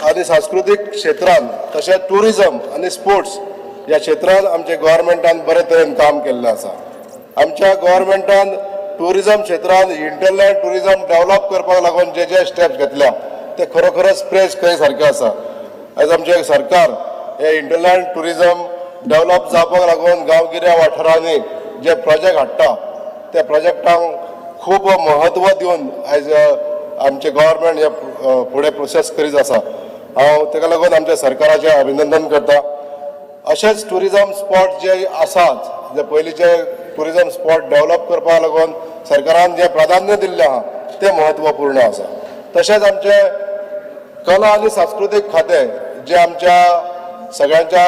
आनी सांस्कृतीक क्षेत्रान तशेंच टुरिजम आनी स्पोर्ट्स ह्या क्षेत्रान आमच्या गव्हर्मेंटान बरे तरेन काम केल्लें आसा. आमच्या गव्हर्मेंटान टुरिजम क्षेत्रान हिंटरलँड टुरिजम डेव्हलप करपाक लागून जे जे स्टेप्स घेतल्या, ते खरोखरच प्रेज करी सारके आसा. आयज आमचें सरकार हे हिंटरलँड टुरिजम डेव्हलप जावपाक लागून गांवगिऱ्या वाठारांनी जे प्रोजेक्ट हाडटा, त्या प्रोजेक्टांक खूब म्हत्व दिवन आयज आमचें गव्हर्मेंट हे फुडें प्रोसेस करीत आसा. हांव ताका लागून आमच्या सरकाराचें अभिनंदन करता. अशेंच टुरिजम स्पॉट जे आसात, जे पयलींचे टुरिजम स्पॉट डेव्हलप करपाक लागून सरकारान जें प्राधान्य दिल्लें आहा, तें म्हत्वपूर्ण आसा. तशेंच आमचें कला आनी सांस्कृतीक खातें, जें आमच्या सगळ्यांच्या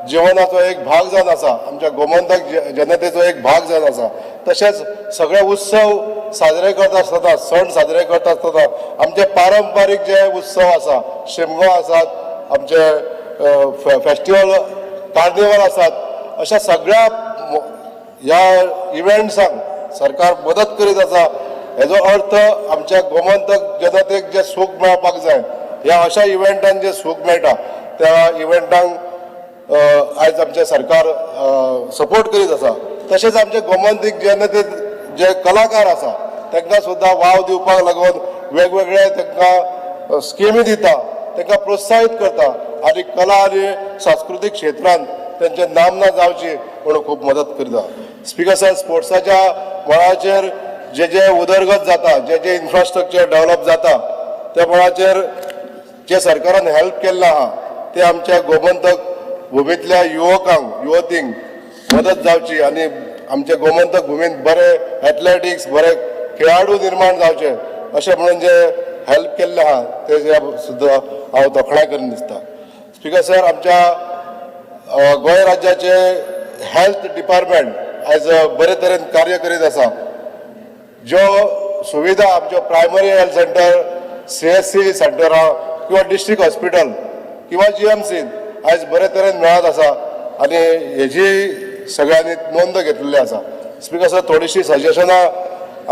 जिवनाचो एक भाग जावन आसा, आमच्या गोमंतक जनतेचो एक भाग जावन आसा, तशेंच सगळे उत्सव साजरे करता आसतना, सण साजरे करता आसतना आमचे पारंपारीक जे उत्सव आसा, शिमगो आसात, आमचे फेस्टिवल, कार्निवल आसात, अशा सगळ्या ह्या इव्हेंट्सांक सरकार मदत करीत आसा. हेजो अर्थ आमच्या गोमंतक जनतेक जें सूख मेळपाक जाय, ह्या अशा इव्हेंटान जें सूख मेळटा, त्या इव्हेंटांक आयज आमचें सरकार सपोर्ट करीत आसा. तशेंच आमचे गोमंतीक जनतेत जे कलाकार आसा, तांकां सुद्दां वाव दिवपाक लागून वेगवेगळे तांकां स्किमी दिता, तांकां प्रोत्साहीत करता आनी कला आनी सांस्कृतीक क्षेत्रांत तेंचे नामना जावची म्हणून खूब मदत करता. स्पीकर सर, स्पोर्ट्साच्या मळाचेर जे जे उदरगत जाता, जे जे इन्फ्रास्ट्रक्चर डेव्हलप जाता, त्या मळाचेर जे सरकारान हेल्प केल्लें आहा, ते आमच्या गोमंतक भुमींतल्या युवकांक, युवतींक मदत जावची आनी आमच्या गोमंतक भुमींत बरे एथलेटिक्स, बरे खेळाडू निर्माण जावचे, अशें म्हणून जे हेल्प केल्लें आहा, ते सुद्दां हांव तोखणाय करीन दिसता. स्पीकर सर, आमच्या गोंय राज्याचे हेल्थ डिपार्टमेंट आयज बरे तरेन कार्य करीत आसा. ज्यो सुविधा आमच्यो प्रायमरी हेल्थ सेंटर, सीएचसी सेंटरां किंवा डिस्ट्रिक्ट हॉस्पिटल किंवा जीएमसीन आयज बरे तरेन मेळत आसा आनी हेजी सगळ्यांनी नोंद घेतलेली आसा. स्पिकर सर, थोडीशी सजेशनां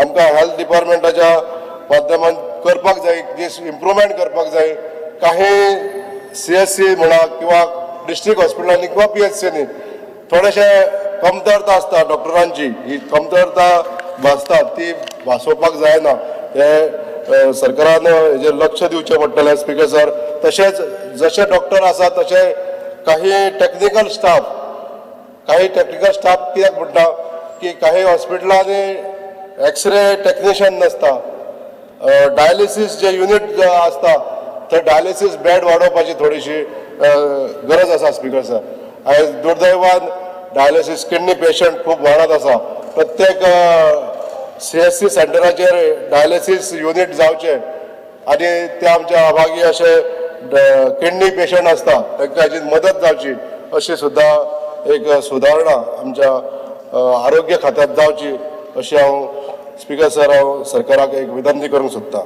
आमकां हेल्थ डिपार्टमेंटाच्या माध्यमान करपाक जाय, जी इम्प्रुवमेंट करपाक जाय. काही सीएचसी म्हणा किंवा डिस्ट्रिक्ट हॉस्पिटलांनी किंवा पीएचसीनी थोडेशे कमतरता आसता डॉक्टरांची. ही कमतरता भासता, ती भासोवपाक जायना. हे सरकारान हेजेर लक्ष दिवचें पडटलें स्पिकर सर. तशेंच जशे डॉक्टर आसा तशे काही टॅक्निकल स्टाफ, काही टॅक्निकल स्टाफ कित्याक म्हणटा की काही हॉस्पिटलांनी एक्सरे टॅक्निशियन नासता, डायलिसीस जे युनीट आसता थंय डायलिसीस बेड वाडोवपाची थोडीशी गरज आसा स्पिकर सर. आयज दुर्दैवान डायलिसीस किडनी पेशंट खूब वाडत आसा. प्रत्येक सीएचसी सेंटराचेर डायलिसीस युनीट जावचें आनी ते आमच्या अभागी अशे किडनी पेशंट आसता तांकां हाची मदत जावची, अशी सुद्दां एक सुदारणा आमच्या आरोग्य खात्यांत जावची अशी हांव स्पिकर सर हांव सरकाराक एक विनंती करूंक सोदतां.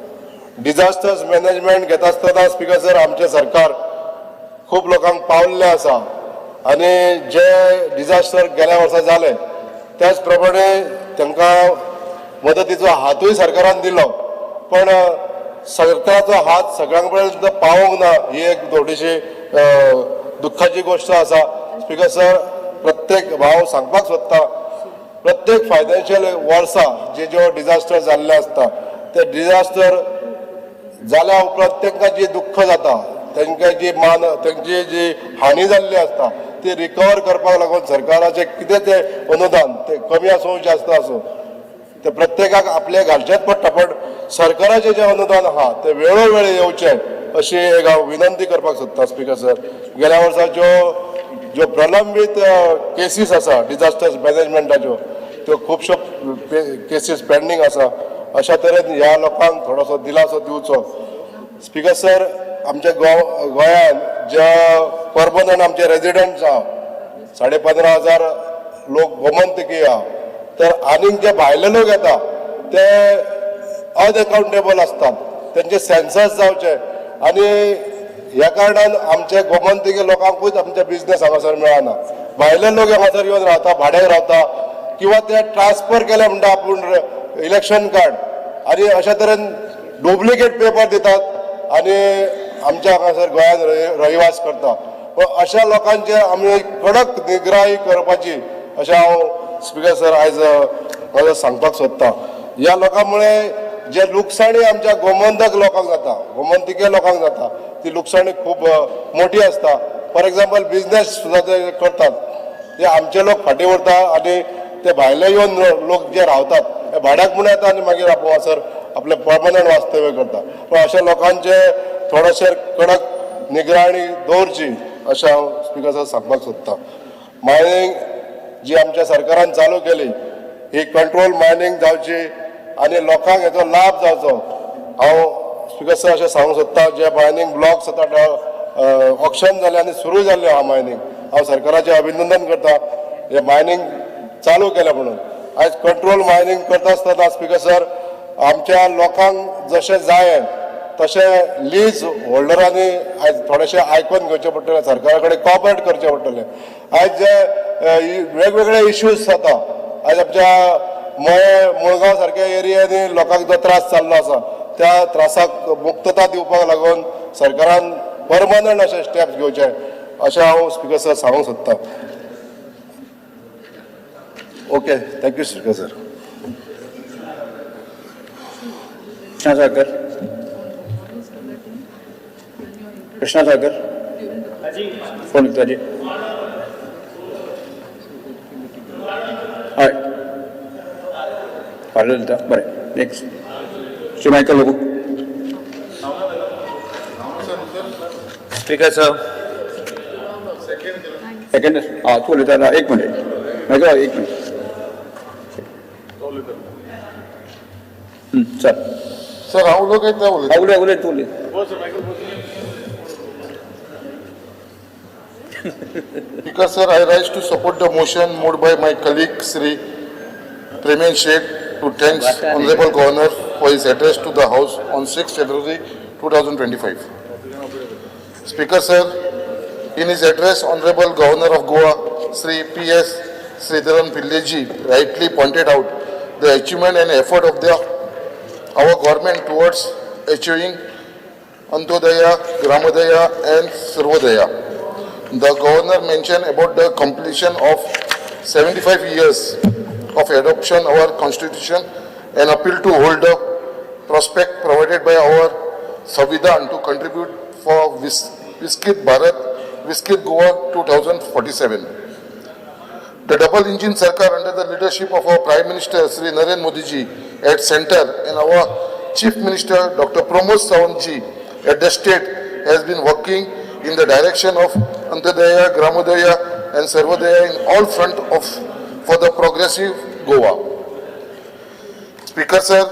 डिजास्टर्स मॅनेजमेंट घेता आसतना स्पिकर सर, आमचें सरकार खूब लोकांक पावल्लें आसा आनी जे डिजास्टर गेल्या वर्सा जाले त्याच प्रमाणे तांकां मदतीचो हातूय सरकारान दिलो, पण सरकाराचो हात सगळ्यां पर्यंत पावोंक ना, ही एक थोडीशी दुख्खाची गोश्ट आसा स्पिकर सर. प्रत्येक हांव सांगपाक सोदता, प्रत्येक फायनान्शियल वर्सा जे ज्यो डिजास्टर जाल्ले आसता ते डिजास्टर जाल्या उपरांत तांकां जी दुख्ख जाता, तांकां जी मान तांची जी हानी जाल्ली आसता ती रिकवर करपाक लागून सरकाराचें कितें तें अनुदान, तें कमी आसूं जास्त आसूं, ते प्रत्येकाक आपलें घालचेंच पडटा, पण सरकाराचें जें अनुदान आहा तें वेळोवेळी येवचें अशी एक हांव विनंती करपाक सोदतां स्पिकर सर. गेल्या वर्सा ज्यो ज्यो प्रलंबीत केसीस आसा डिजास्टर मॅनेजमेंटाच्यो, त्यो खुबश्यो केसीस पेंडींग आसा. अशा तरेन ह्या लोकांक थोडोसो दिलासो दिवचो स्पिकर सर. आमच्या गोंयांत ज्या परमनंट आमचे रेजिडंट्स आहा, 15,500 लोक गोमंतकी आहा, तर आनीक जे भायले लोक येता ते अनअकाउंटेबल आसतात. तेंचे सेन्सस जावचे आनी ह्या कारणान आमचे गोमंतकी लोकांकूच आमचे बिजनेस हांगासर मेळना. भायले लोक हांगासर येवन रावता, भाड्याक रावता किंवा ते ट्रान्सफर केले म्हणटा आपूण इलेक्शन कार्ड आनी अशा तरेन डुप्लिकेट पेपर दितात आनी आमच्या हांगासर गोंयांत रहिवास करता. पण अशा लोकांचेर आमी कडक निगराई करपाची अशें हांव स्पिकर सर आयज म्हाका सांगपाक सोदता. ह्या लोकां मुळे जे लुकसाणी आमच्या गोमंतक लोकांक जाता, गोमंतकीय लोकांक जाता, ती लुकसाणी खूब मोठी आसता. फॉर एग्जाम्पल, बिजनेस सुद्दां ते करतात ते आमचे लोक फाटीं उरता आनी ते भायले येवन लोक जे रावतात ते भाड्याक म्हूण येता आनी मागीर आपूण हांगासर आपलें परमनंट वास्तव्य करता. पण अशा लोकांचे थोडेशे कडक निगराणी दवरची अशें हांव स्पिकर सर सांगपाक सोदतां. मायनींग जी आमच्या सरकारान चालू केली ही कंट्रोल मायनींग जावची आनी लोकांक हेचो लाभ जावचो. हांव स्पिकर सर अशें सांगूंक सोदतां, जे मायनींग ब्लॉक्स आतां ऑक्शन जालें आनी सुरू जाल्लें आहा मायनींग, हांव सरकाराचें अभिनंदन करता हे मायनींग चालू केलें म्हणून. आयज कंट्रोल मायनींग करता आसतना स्पिकर सर, आमच्या लोकांक जशें जाय तशें लीज होल्डरांनी आयज थोडेशें आयकून घेवचें पडटलें, सरकारा कडेन कॉपरेट करचें पडटलें. आयज जे वेगवेगळे इश्यूज जाता, आयज आमच्या मये मुळगांव सारक्या एरियांनी लोकांक जो त्रास जाल्लो आसा त्या त्रासाक मुक्तता दिवपाक लागून सरकारान परमनंट अशे स्टेप्स घेवचे अशें हांव स्पिकर सर सांगूंक सोदतां. Okay, thank you speaker sir. Krishna Sagar, Krishna Sagar, phone उलयता जी. हय, फाल्यां उलयता. बरें, next Shri Michael Lobo. Speaker sir. Second. आं, तूं उलयता ना? एक मिनट मायकल, एक मिनट. चल. सर, हांव उलोवं काय ते उलयता? उलय, उलय, तूं उलय. Speaker sir, I rise to support the motion moved by my colleague Sri Premen Shet to thank Honorable Governor for his address to the House on 6 February 2025. Speaker sir, in his address, Honorable Governor of Goa, Sri P.S. Sreedharan Pillai ji rightly pointed out the achievement and effort of our government towards achieving Antyodaya, Gramodaya and Sarvodaya. The governor mentioned about the completion of 75 years of adoption of our constitution and appeal to hold the prospect provided by our Samvidhan to contribute for Viksit Bharat, Viksit Goa 2047. The double engine Sarkar under the leadership of our Prime Minister Sri Narendra Modi ji at center and our Chief Minister Dr. Pramod Sawant ji at the state has been working in the direction of Antyodaya, Gramodaya and Sarvodaya in all front of for the progressive Goa. Speaker sir,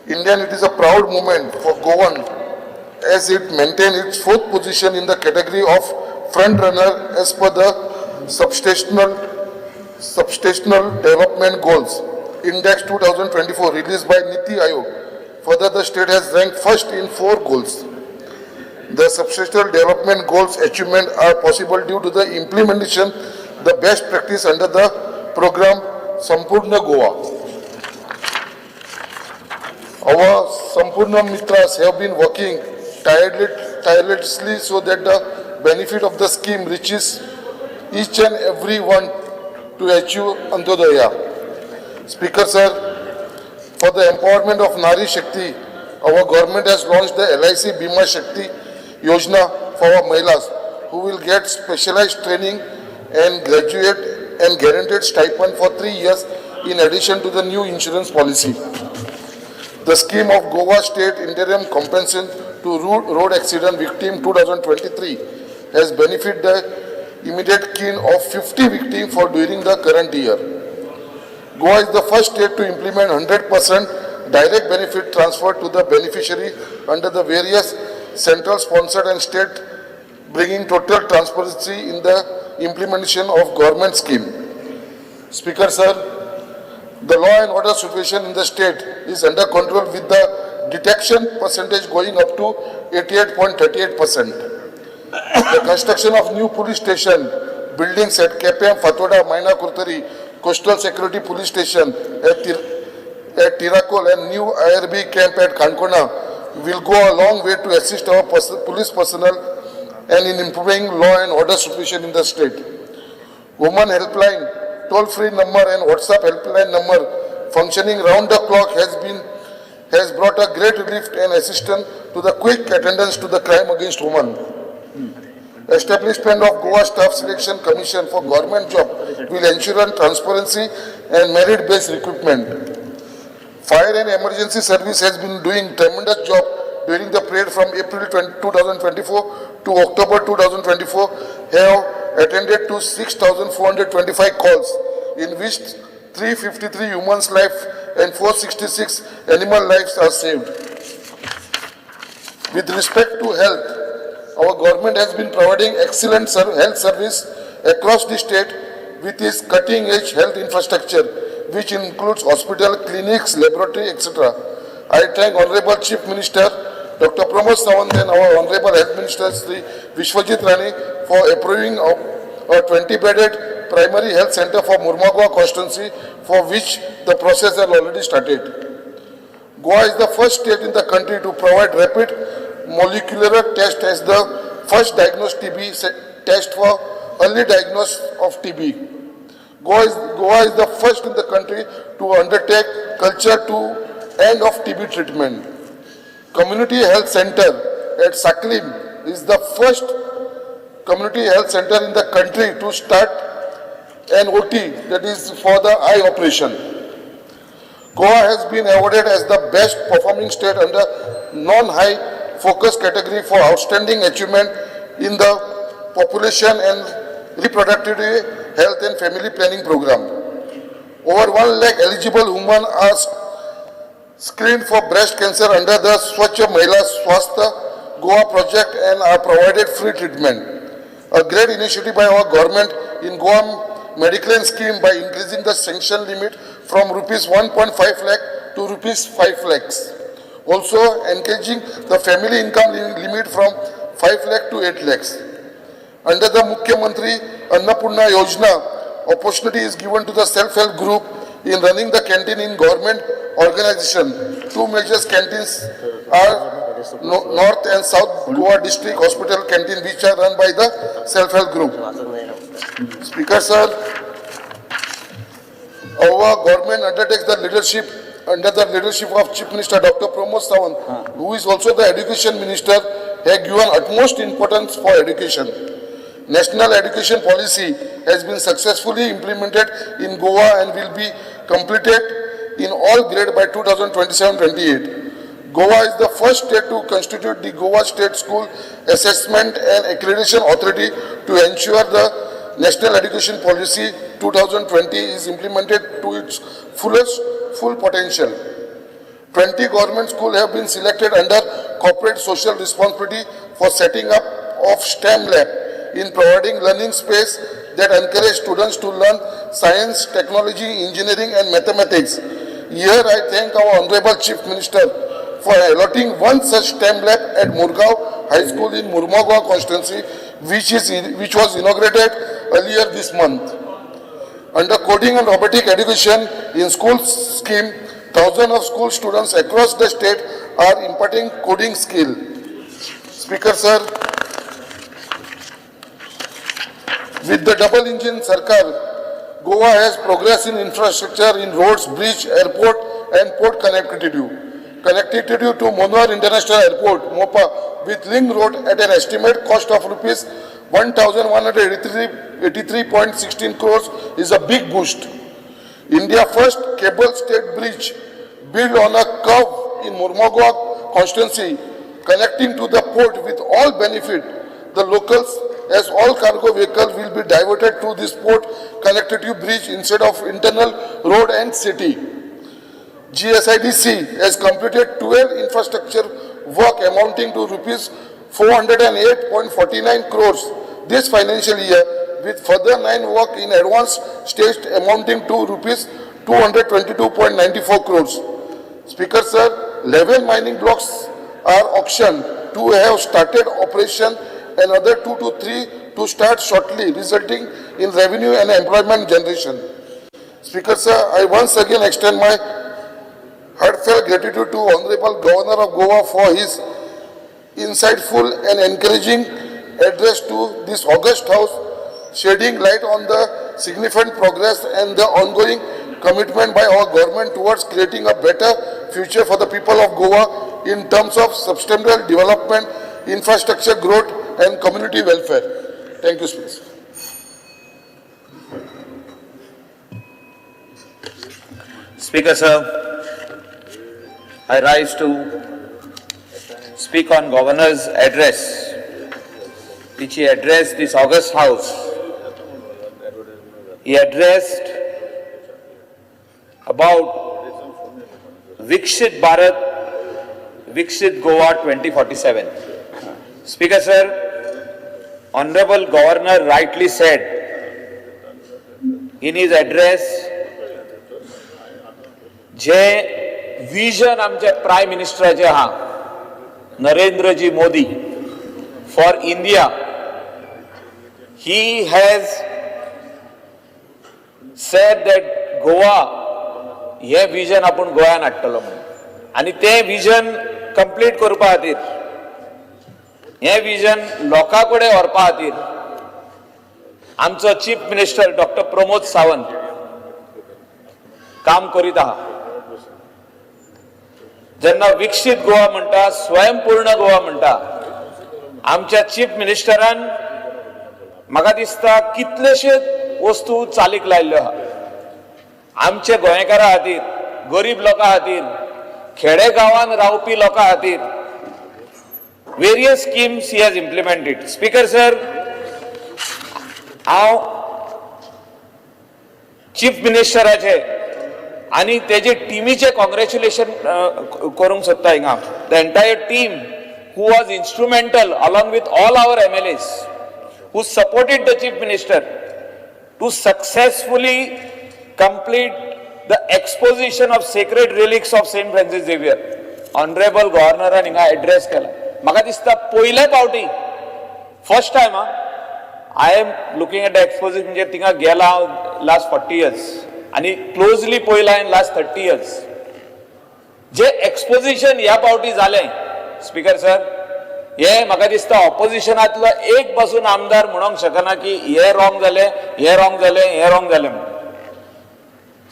Indian, it is a proud moment for Goan as it maintained its fourth position in the category of front runner as per the Substantial Development Goals Index 2024 released by Niti Aayog. Further, the state has ranked first in 4 goals. The Substantial Development Goals achievement are possible due to the implementation the best practice under the program Sampurna Goa. Our Sampurna Mitras have been working tirelessly so that the benefit of the scheme reaches each and every one to achieve Antyodaya. Speaker sir, for the empowerment of Nari Shakti, our government has launched the LIC Bima Shakti Yojana for our Mahilas who will get specialized training and graduate and guaranteed stipend for 3 years in addition to the new insurance policy. The scheme of Goa State Interim Compensation to Road Accident Victim 2023 has benefited the immediate kin of 50 victims for during the current year. Goa is the first state to implement 100% direct benefit transfer to the beneficiary under the various central sponsored and state, bringing total transparency in the implementation of government scheme. Speaker sir, the law and order situation in the state is under control with the detection percentage going up to 88.38%. The construction of new police station buildings at Quepem, Fatorda, Maina Curtorim, Coastal Security Police Station at Tiracol and new IRB camp at Kankona will go a long way to assist our police personnel and in improving law and order situation in the state. Woman helpline, toll-free number and WhatsApp helpline number functioning round the clock has brought a great relief and assistance to the quick attendance to the crime against women. Establishment of Goa Staff Selection Commission for government job will ensure transparency and merit-based recruitment. Fire and Emergency Service has been doing tremendous job during the period from April 2024 to October 2024, have attended to 6,425 calls, in which 353 humans' life and 466 animal lives are saved. With respect to health, our government has been providing excellent health service across the state with its cutting-edge health infrastructure, which includes hospital, clinics, laboratory, etc. I thank Honorable Chief Minister Dr. Pramod Sawant and our Honorable Health Minister Sri Vishwajit Rane for approving a 20-bedded primary health center for Mormugao constituency, for which the process has already started. Goa is the first state in the country to provide rapid molecular test as the first diagnosed TB test for early diagnosis of TB. Goa is the first in the country to undertake culture to end of TB treatment. Community Health Center at Sanquelim is the first community health center in the country to start an OT, that is for the eye operation. Goa has been awarded as the best performing state under non-high focus category for outstanding achievement in the population and reproductive health and family planning program. Over 1 lakh eligible women are screened for breast cancer under the Swachh Mahila Swasthya Goa project and are provided free treatment. A great initiative by our government in Goa Mediclaim scheme by increasing the sanction limit from rupees 1.5 lakh to rupees 5 lakhs. Also encouraging the family income limit from 5 lakh to 8 lakhs. Under the Mukhyamantri Annapurna Yojana, opportunity is given to the self-help group in running the canteen in government organization. Two major canteens are North and South Goa District Hospital canteen, which are run by the self-help group. Speaker sir, our government undertakes the leadership under the leadership of Chief Minister Dr. Pramod Sawant, who is also the Education Minister, has given utmost importance for education. National Education Policy has been successfully implemented in Goa and will be completed in all grades by 2027-28. Goa is the first state to constitute the Goa State School Assessment and Accreditation Authority to ensure the National Education Policy 2020 is implemented to its full potential. 20 government schools have been selected under corporate social responsibility for setting up of STEM lab in providing learning space that encourage students to learn science, technology, engineering and mathematics. Here I thank our Honorable Chief Minister for allotting one such STEM lab at Murgaon High School in Mormugao constituency, which was inaugurated earlier this month. Under coding and robotic education in school scheme, thousands of school students across the state are imparting coding skill. Speaker sir, with the double engine sarkar, Goa has progressed in infrastructure in roads, bridge, airport and port connectivity. Connectivity to Manohar International Airport, Mopa, with link road at an estimate cost of rupees 1,183.16 crores is a big boost. India first cable state bridge built on a curve in Mormugao constituency connecting to the port with all benefit the locals, as all cargo vehicles will be diverted to this port connectivity bridge instead of internal road and city. GSIDC has completed 12 infrastructure work amounting to rupees 408.49 crores this financial year, with further 9 work in advanced stage amounting to rupees 222.94 crores. Speaker sir, 11 mining blocks are auctioned. 2 have started operation and other 2 to 3 to start shortly, resulting in revenue and employment generation. Speaker sir, I once again extend my heartfelt gratitude to Honorable Governor of Goa for his insightful and encouraging address to this august house, shedding light on the significant progress and the ongoing commitment by our government towards creating a better future for the people of Goa in terms of sustainable development, infrastructure growth and community welfare. Thank you, Speaker. Speaker, sir, I rise to speak on Governor's address, which he addressed this august house. He addressed about Viksit Bharat, Viksit Goa 2047. Speaker, sir, Honorable Governor rightly said in his address, J vision आमचे prime मिनिस्टराचे आहा, Narendraji Modi, for India, he has said that Goa हे vision आपूण गोव्यान हाडटलो म्हणून, आनी तें vision complete करपा खातीर, हें विजन लोकां कडेन व्हरपा खातीर आमचो chief minister doctor Pramod Sawant काम करीत आहा. जेन्ना विकसीत गोवा म्हणटा, स्वयंपूर्ण गोवा म्हणटा, आमच्या चीफ मिनिस्टरान म्हाका दिसता कितलेशेच वस्तू चालीक लायल्ल्यो आहा आमच्या गोंयकारां खातीर, गरीब लोकां खातीर, खेडे गांवांत रावपी लोकां खातीर. Various schemes he has implemented. Speaker sir, हांव चीफ मिनिस्टराचे आनी तेजे टिमीचे कॉंग्रॅच्युलेशन करूंक सोदता हिंगा. The entire team who was instrumental along with all our MLAs who supported the chief minister to successfully complete the exposition of sacred relics of Saint Francis Xavier. Honourable गव्हर्नरान हिंगा address केला. म्हाका दिसता पयले फावटी, first time I am looking at the exposition, म्हणजे थिंगा गेला हांव लास्ट 40 इयर्स आनी क्लोजली पळयला in last 30 years. J exposition ह्या फावटी जालें स्पीकर सर, हे म्हाका दिसता ऑपोजिशनांतलो एक पासून आमदार म्हणूंक शकना की हे रॉंग जालें, हे रॉंग जालें, हे रॉंग जालें म्हणून.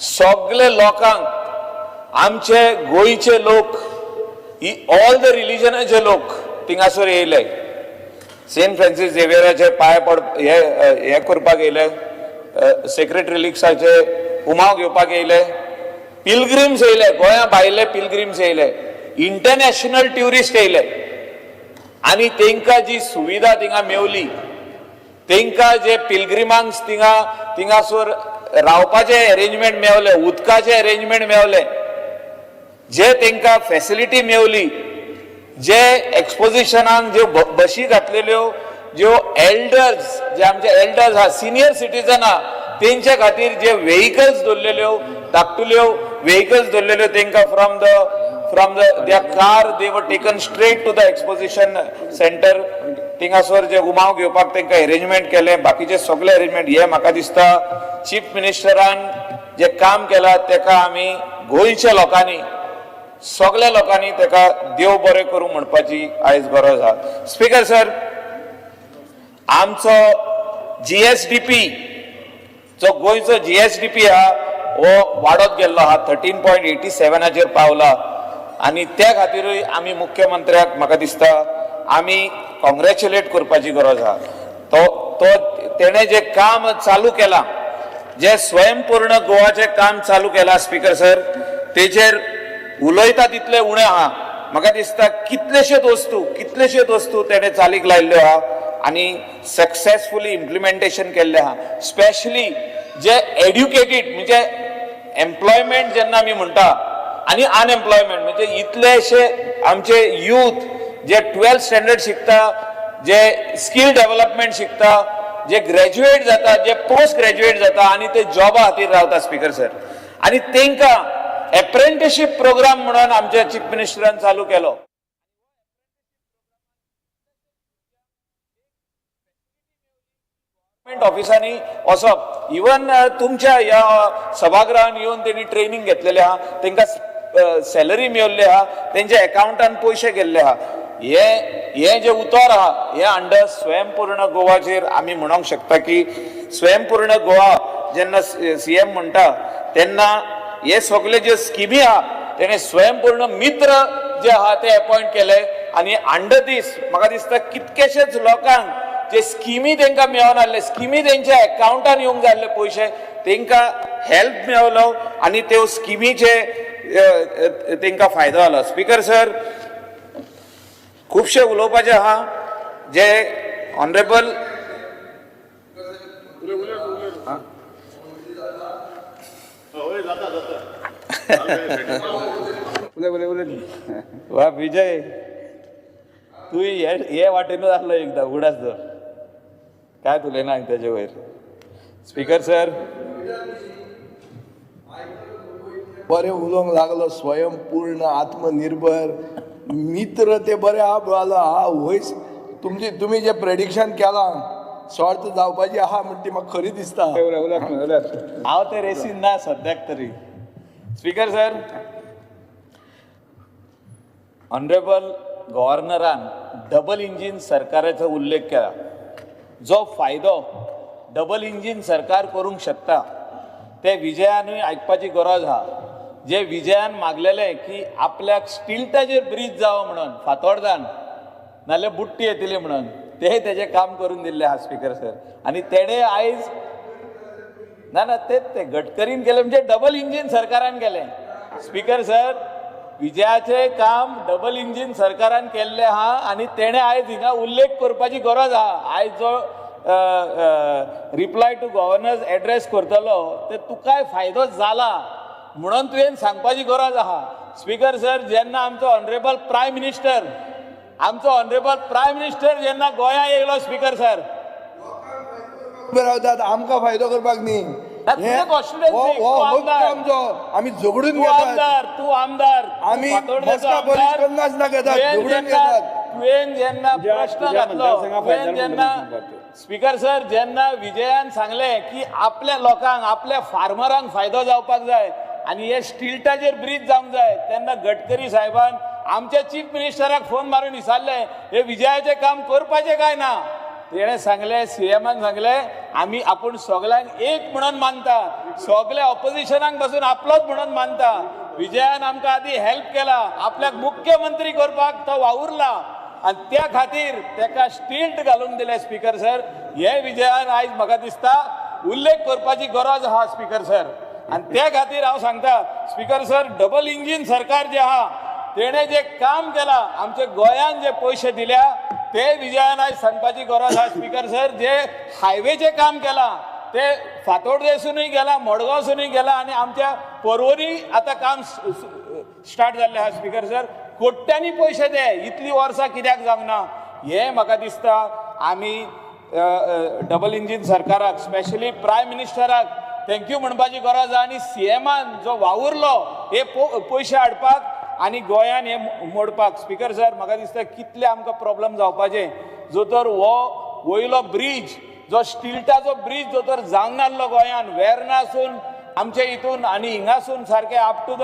सगळे लोकांक, आमचे गोंयचे लोक, ही ऑल the रिलिजनाचे लोक थिंगासर येयले, सेंट फ्रांसीस झेवियराचे पांय पड हे हे करपाक येयले, सेक्रेड रिलिक्साचे उमाव घेवपाक येयले, पिलग्रीम्स येयले, गोंया भायले पिलग्रीम्स येयले, इंटरनॅशनल ट्युरिस्ट येयले आनी तेंकां जी सुविधा थिंगा मेवली, तेंकां जे पिलग्रिमांक थिंगासर रावपाचें अरेंजमेंट मेवलें, उदकाचें अरेंजमेंट मेवलें, जे तेंकां फॅसिलिटी मेवली, जे एक्सपोजिशनाक ज्यो बशी घातलेल्यो, ज्यो एल्डर्स, जे आमचे एल्डर्स आहा, सिनियर सिटीजन आहा, तेंच्या खातीर जे वेहिकल्स दवरलेल्यो, धाकटुल्यो वेहिकल्स दवरलेल्यो, तेंकां from the their car they were taken straight to the exposition center. थिंगासर जे उमाव घेवपाक तेंकां अरेंजमेंट केलें, बाकीचे सगळे अरेंजमेंट, हे म्हाका दिसता चीफ मिनिस्टरान जे काम केलां तेका आमी गोंयच्या लोकांनी, सगळ्या लोकांनी तेका देव बरें करूं म्हणपाची आयज गरज आहा. स्पीकर सर, आमचो जीएसडीपी जो गोंयचो जीएसडीपी आहा हो वाडत गेल्लो आहा, 13.87आचेर पावला आनी त्या खातीरूय आमी मुख्यमंत्र्याक म्हाका दिसता आमी कॉंग्रेच्युलेट करपाची गरज आहा. तो तो तेणें जें काम चालू केलां, जे स्वयंपूर्ण गोवाचें काम चालू केलां स्पीकर सर, तेचेर उलयता तितलें उणें आहा. म्हाका दिसता कितलेश्योच वस्तू तेणें चालीक लायिल्ल्यो आहा आनी सक्सेसफुली इम्प्लिमेंटेशन केल्लें आहा. स्पेशली जे एड्युकेटेड, म्हणजे एम्प्लॉयमेंट जेन्ना आमी म्हणटा आनी अनएम्प्लॉयमेंट, म्हणजे इतलेशे आमचे यूथ जे 12th standard शिकता, जे स्कील डेव्हलपमेंट शिकता, जे ग्रॅज्युएट जाता, जे पोस्ट ग्रॅज्युएट जाता आनी ते जॉबा खातीर रावता स्पीकर सर, आनी तेंकां एप्रेंटिशीप प्रोग्राम म्हणून आमच्या चीफ मिनिस्टरान चालू केलो. गव्हर्मेंट ऑफिसांनी वचप, इवन तुमच्या ह्या सभागृहान येवन तेणी ट्रेनिंग घेतलेले आहा, तेंकां सॅलरी मेवल्ली आहा, तेंच्या एकावंटान पयशे गेल्ले आहा. हे हे जे उतर आहा हे अंडर स्वयंपूर्ण गोवाचेर आमी म्हणोंक शकता की स्वयंपूर्ण गोवा जेन्ना सीएम म्हणटा तेन्ना हे सगळे ज्यो स्किमी आहा तेणे स्वयंपूर्ण मित्र जे आहा ते अपॉयंट केले आनी अंडर दीस म्हाका दिसता कितकेशेच लोकांक जे स्किमी तेंकां मेळोन आहले, स्किमी तेंच्या एकावंटान येवंक जाय आहले पयशे, तेंकां हेल्प मेवलो आनी त्यो स्किमीचे तेंकां फायदो जालो. स्पीकर सर, खुबशे उलोवपाचें आहा जे ऑनरेबल वा विजय, तूं हे हे वाटेनूच आसलो एकदां, उगडास दवर. काय उलयना तेजे वयर स्पीकर सर. बरें उलोवंक लागलो, स्वयंपूर्ण, आत्मनिर्भर, मित्र ते बरें आहा. हा वयच तुमची, तुमी जें प्रेडिक्शन केलां शॉर्ट जावपाची आहा म्हण ती म्हाका खरी दिसता. हांव ते रेसीन ना सद्याक तरी. स्पीकर सर, ऑनरेबल गव्हर्नरान डबल इंजीन सरकाराचो उल्लेख केला. जो फायदो डबल इंजीन सरकार करूंक शकता ते विजयानूय आयकपाची गरज आहा. जे विजयान मागलेलें की आपल्याक स्टिल्टाचेर ब्रीज जावो म्हणून फातोर्दान, नाल्यार बुट्टी येतली म्हणून, ते तेजें काम करून दिल्लें आहा स्पीकर सर. आनी तेणें आयज ना ना तेच ते गडकरीन केलें, म्हणजे डबल इंजीन सरकारान केलें. स्पीकर सर, विजयाचें काम डबल इंजीन सरकारान केल्लें आहा आनी तेणें आयज हिंगा उल्लेख करपाची गरज आहा. आयज जो रिप्लाय टू गव्हर्नर्स एड्रेस करतलो ते तुकाय फायदो जाला म्हणून तुवें सांगपाची गरज आहा. स्पीकर सर, जेन्ना आमचो ऑनरेबल प्रायम मिनिस्टर, आमचो ऑनरेबल प्रायम मिनिस्टर जेन्ना गोंया येयलो स्पीकर सर, उबे रावतात आमकां फायदो करपाक न्ही. हो हक्क आमचो, आमी झगडून घेतात. तूं आमदार, आमी बसका पोलीस करनाच ना घेतात, झगडून घेतात. तुवें जेन्ना प्रश्न घातलो, तुवें जेन्ना स्पीकर सर जेन्ना विजयान सांगलें की आपल्या लोकांक, आपल्या फार्मरांक फायदो जावपाक जाय आनी हे स्टिल्टाचेर ब्रीज जावंक जाय, तेन्ना गडकरी साहेबान आमच्या चीफ मिनिस्टराक फोन मारून विचारलें हे विजयाचें काम करपाचें काय ना. तेणें सांगलें, सीएमान सांगलें आमी आपूण सगल्यांक एक म्हणून मानता, सगल्या ऑपोजिशनाक बसून आपलोच म्हणून मानता. विजयान आमकां आदी हेल्प केला, आपल्याक मुख्यमंत्री करपाक तो वावुरला आनी त्या खातीर तेका स्टिल्ट घालून दिलें. स्पीकर सर, हे विजयान आयज म्हाका दिसता उल्लेख करपाची गरज आहा स्पीकर सर. आनी त्या खातीर हांव सांगता स्पीकर सर, डबल इंजीन सरकार जें आहा तेणें जें काम केलां, आमच्या गोंयान जे पयशे दिल्या ते विजयान आयज सांगपाची गरज आहा स्पीकर सर. जे हायवेचें काम केलां ते फातोर्डेसूनय गेलां, मडगांवसूनय गेलां आनी आमच्या पर्वरी आतां काम स्टार्ट जाल्लें आहा स्पीकर सर. कोट्यांनी पयशे ते इतलीं वर्सां कित्याक जावंक ना हें म्हाका दिसता. आमी डबल इंजीन सरकाराक, स्पेशली प्रायम मिनिस्टराक thank you म्हणपाची गरज आहा आनी सीएमान जो वावुरलो हे पयशे हाडपाक आनी गोंयान हे मोडपाक. स्पीकर सर, म्हाका दिसता कितले आमकां प्रॉब्लम जावपाचे जो तर हो वयलो ब्रीज, जो स्टिल्टाचो ब्रीज जो तर जावंक नासलो गोंयान, वेर्नासून आमचे हितून आनी हिंगासून सारकें up to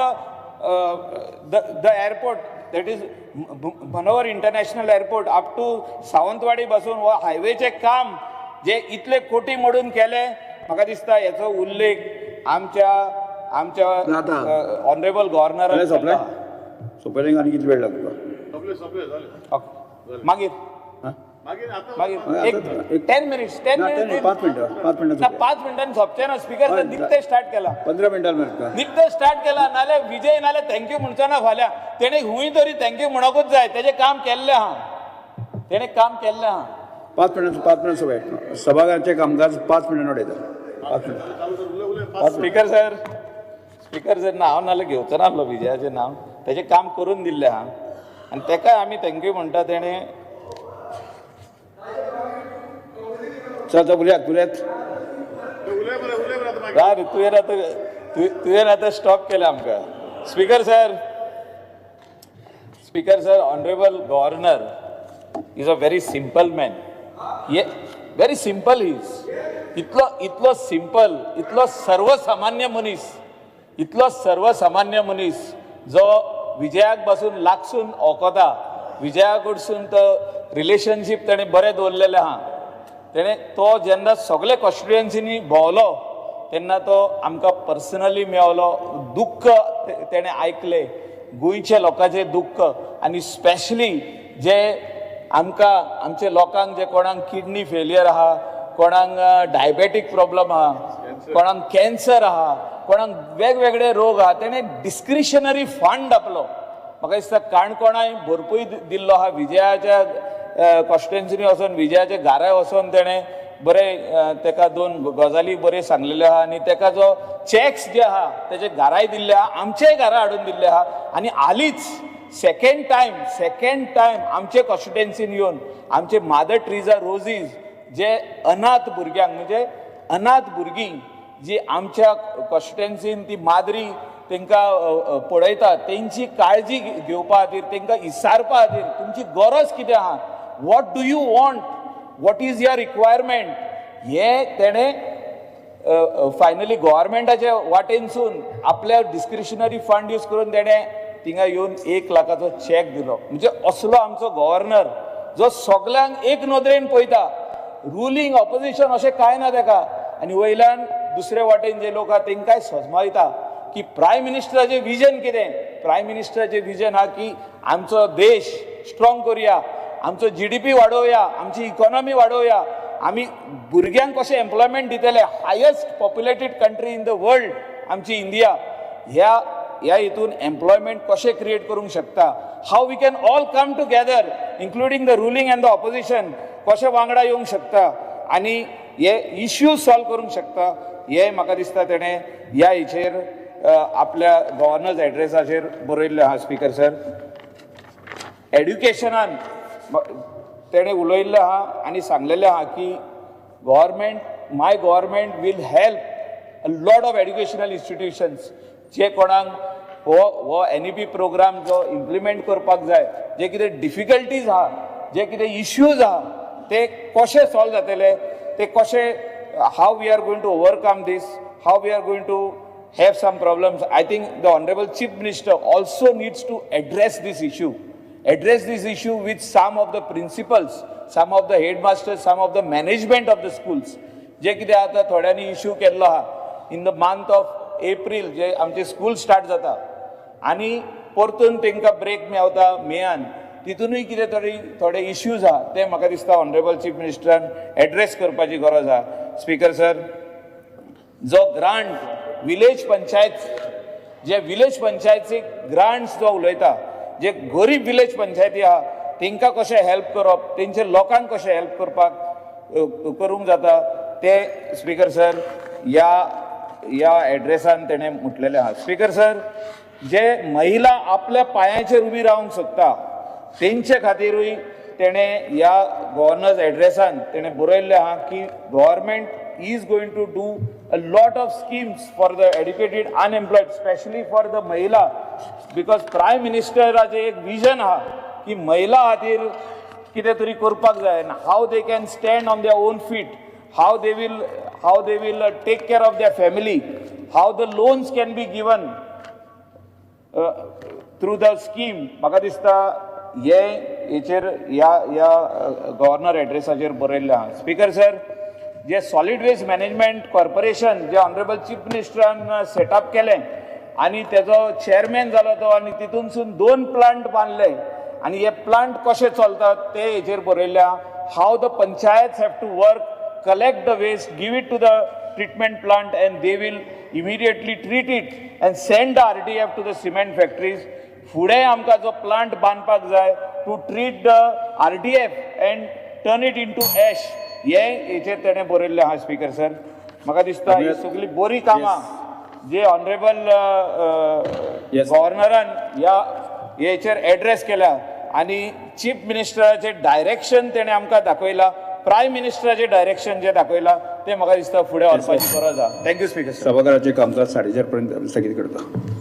the airport, that is Manohar international airport, up to Sawantwadi पासून हो हायवेचें काम जे इतले कोटी मोडून केले, म्हाका दिसता हेचो उल्लेख आमच्या आमच्या ऑनरेबल गव्हर्नरान. सोंपले आनी कितलो वेळ लागता? मागीर मागीर एक 10 मिनिट्स, 10 मिनिट्स, 5 मिनटां, 5 मिनटां, 5 मिनटांनी सोंपचें ना स्पीकर सर. निकतें स्टार्ट केलां, 15 मिनटां मेळटा, निकतें स्टार्ट केलां. नाल्यार विजय नाल्यार thank you म्हणचो ना फाल्यां. तेणें हुंय तरी thank you म्हणकूच जाय, तेजें काम केल्लें आहा, तेणें काम केल्लें आहा. 5 मिनटां, 5 मिनटां सोंपय. सभाघराचें कामकाज 5 मिनटां उडयता. 5 मिनटां. स्पीकर सर, स्पीकर सर, ना हांव नाल्यार घेवचो नासलो विजयाचें नांव, तेजें काम करून दिल्लें आहा आनी तेकाय आमी thank you म्हणटा. तेणें चल उलयात उलयात. रे तुवें आतां तुवें आतां स्टॉप केलें आमकां. Speaker sir, speaker sir, honourable governor is a very simple man. हे व्हेरी सिंपल is, इतलो इतलो सिंपल, इतलो सर्वसामान्य मनीस, इतलो सर्वसामान्य मनीस जो विजयाक पासून लागसून वखता, विजया कडसून तो रिलेशनशीप तेणें बरें दवरलेलें आहा. तेणें तो जेन्ना सगळे कॉन्स्टिट्युएन्सीनी भोंवलो तेन्ना तो आमकां पर्सनली मेवलो. दुख्ख तेणें आयकलें, गोंयच्या लोकांचें दुख्ख, आनी स्पेशली जे आमकां आमच्या लोकांक जे कोणाक किडनी फेलियर आहा, कोणाक डायबेटीक प्रॉब्लम आहा, कोणाक कॅन्सर आहा, कोणाक वेगवेगळे रोग आहा, तेणें डिस्क्रिशनरी फंड आपलो म्हाका दिसता काणकोणाय भरपूर दिल्लो आहा. विजयाच्या कॉन्स्टिट्युएन्सीनी वचोन, विजयाच्या घराय वचोन तेणें बरें तेका 2 गजाली बऱ्यो सांगलेल्यो आहा आनी तेका जो चॅक्स जे आहा तेजे घराय दिल्ले आहा, आमचेय घरा हाडून दिल्ले आहा. आनी हालींच सेकेंड टायम आमचे कॉन्स्टिट्युएन्सीन येवन आमचे मादर ट्रिजा रोजीज जे अनाथ भुरग्यांक, म्हणजे अनाथ भुरगीं जी आमच्या कॉन्स्टिट्युएन्सीन ती माद्री तांकां पळयता, तेंची काळजी घेवपा खातीर, तांकां इसारपा खातीर तुमची गरज कितें आहा, what do you want, what is your requirement, हें तेणें फायनली गव्हर्मेंटाच्या वाटेनसून आपल्या डिस्क्रिशनरी फंड यूज करून तेणें थिंगा येवन 1 लाखाचो चॅक दिलो. म्हणजे असलो आमचो गव्हर्नर जो सगल्यांक एक नदरेन पळयता, रुलींग ऑपोजिशन अशें कांय ना तेका, आनी वयल्यान दुसरे वाटेन जे लोक आहा तेंकांय सजमायता की प्रायम मिनिस्टराचें विजन कितें. प्रायम मिनिस्टराचें विजन आहा की आमचो देश स्ट्रॉंग करुया, आमचो GDP वाडोवया, आमची इकॉनॉमी वाडोवया, आमी भुरग्यांक कशें एम्प्लॉयमेंट दितले, highest populated country in the world आमची इंडिया, ह्या ह्या हितून एम्प्लॉयमेंट कशें क्रिएट करूंक शकता, how we can all come together including the ruling and the opposition, कशें वांगडा येवंक शकता आनी हे इश्यूज सॉल्व करूंक शकता, हे म्हाका दिसता तेणें ह्या हेचेर आपल्या गव्हर्नर्स एड्रेसाचेर बरयल्लें आहा. स्पीकर सर, एड्युकेशनान तेणें उलयल्लें आहा आनी सांगलेलें आहा की government my government will help a lot of educational institutions जे कोणाक हो हो एनईपी प्रोग्राम जो इम्प्लिमेंट करपाक जाय, जे कितें डिफिकल्टीज आहा, जे कितें इश्यूज आहा, ते कशे सॉल्व जातले, ते कशे, how we are going to overcome this, how we are going to have some problems. I think the Honorable Chief Minister also needs to address this issue. Address this issue with some of the principals, some of the headmasters, some of the management of the schools. जे कितें आतां थोड्यांनी issue केल्लो आहा, in the month of April जे आमचे school start जाता आनी परतून तांकां break मेवता मेयान, तितूनय कितें तरी थोडे इश्यूज आहा, ते म्हाका दिसता ऑनरेबल चीफ मिनिस्टरान एड्रेस करपाची गरज आहा. स्पीकर सर, जो ग्रांट विलेज पंचायत, जे विलेज पंचायतीक ग्रांट्स जो उलयता, जे गरीब विलेज पंचायती आहा तांकां कशें हेल्प करप, तेंचे लोकांक कशें हेल्प करपाक करूंक जाता, ते स्पीकर सर ह्या ह्या एड्रेसान तेणें म्हटलेलें आहा. स्पीकर सर, जे महिला आपल्या पांयाचेर उबी रावंक सोदता तेंचे खातीरूय तेणें ह्या गव्हर्नर्स एड्रेसान तेणें बरयल्लें आहा की government is going to do a lot of schemes for the educated unemployed, specially for the महिला, because prime मिनिस्टराचें एक विजन आहा की महिला खातीर कितें तरी करपाक जाय, how they can stand on their own feet, how they will take care of their family, how the loans can be given through the scheme. म्हाका दिसता हे हेचेर ह्या ह्या गव्हर्नर एड्रेसाचेर बरयल्लें आहा. स्पीकर सर, जे सॉलीड वेस्ट मॅनेजमेंट कॉर्पोरेशन जे honourable chief मिनिस्टरान setup केलें आनी तेजो चेअरमॅन जालो तो, आनी तितूनसून दोन प्लांट बांदले आनी हे प्लांट कशे चलतात ते हेचेर बरयल्लें आहा. How the panchayat have to work, collect the waste, give it to the treatment plant, and they will immediately treat it and send the RDF to the cement factories. फुडें आमकां जो प्लांट बांदपाक जाय to treat the RDF and turn it into ash, हे हेचेर तेणें बरयल्लें आहा. स्पीकर सर, म्हाका दिसता ही सगळीं बरीं कामां जे ऑनरेबल गव्हर्नरान ह्या हेचेर एड्रेस केल्या आनी चीफ मिनिस्टराचें डायरेक्शन तेणें आमकां दाखयलां, प्रायम मिनिस्टराचें डायरेक्शन जें दाखयलां, तें म्हाका दिसता फुडें व्हरपाची गरज आहा. Thank you, speaker sir. सभाघराचे कामकाज 4:30 पर्यंत स्थगीत करता.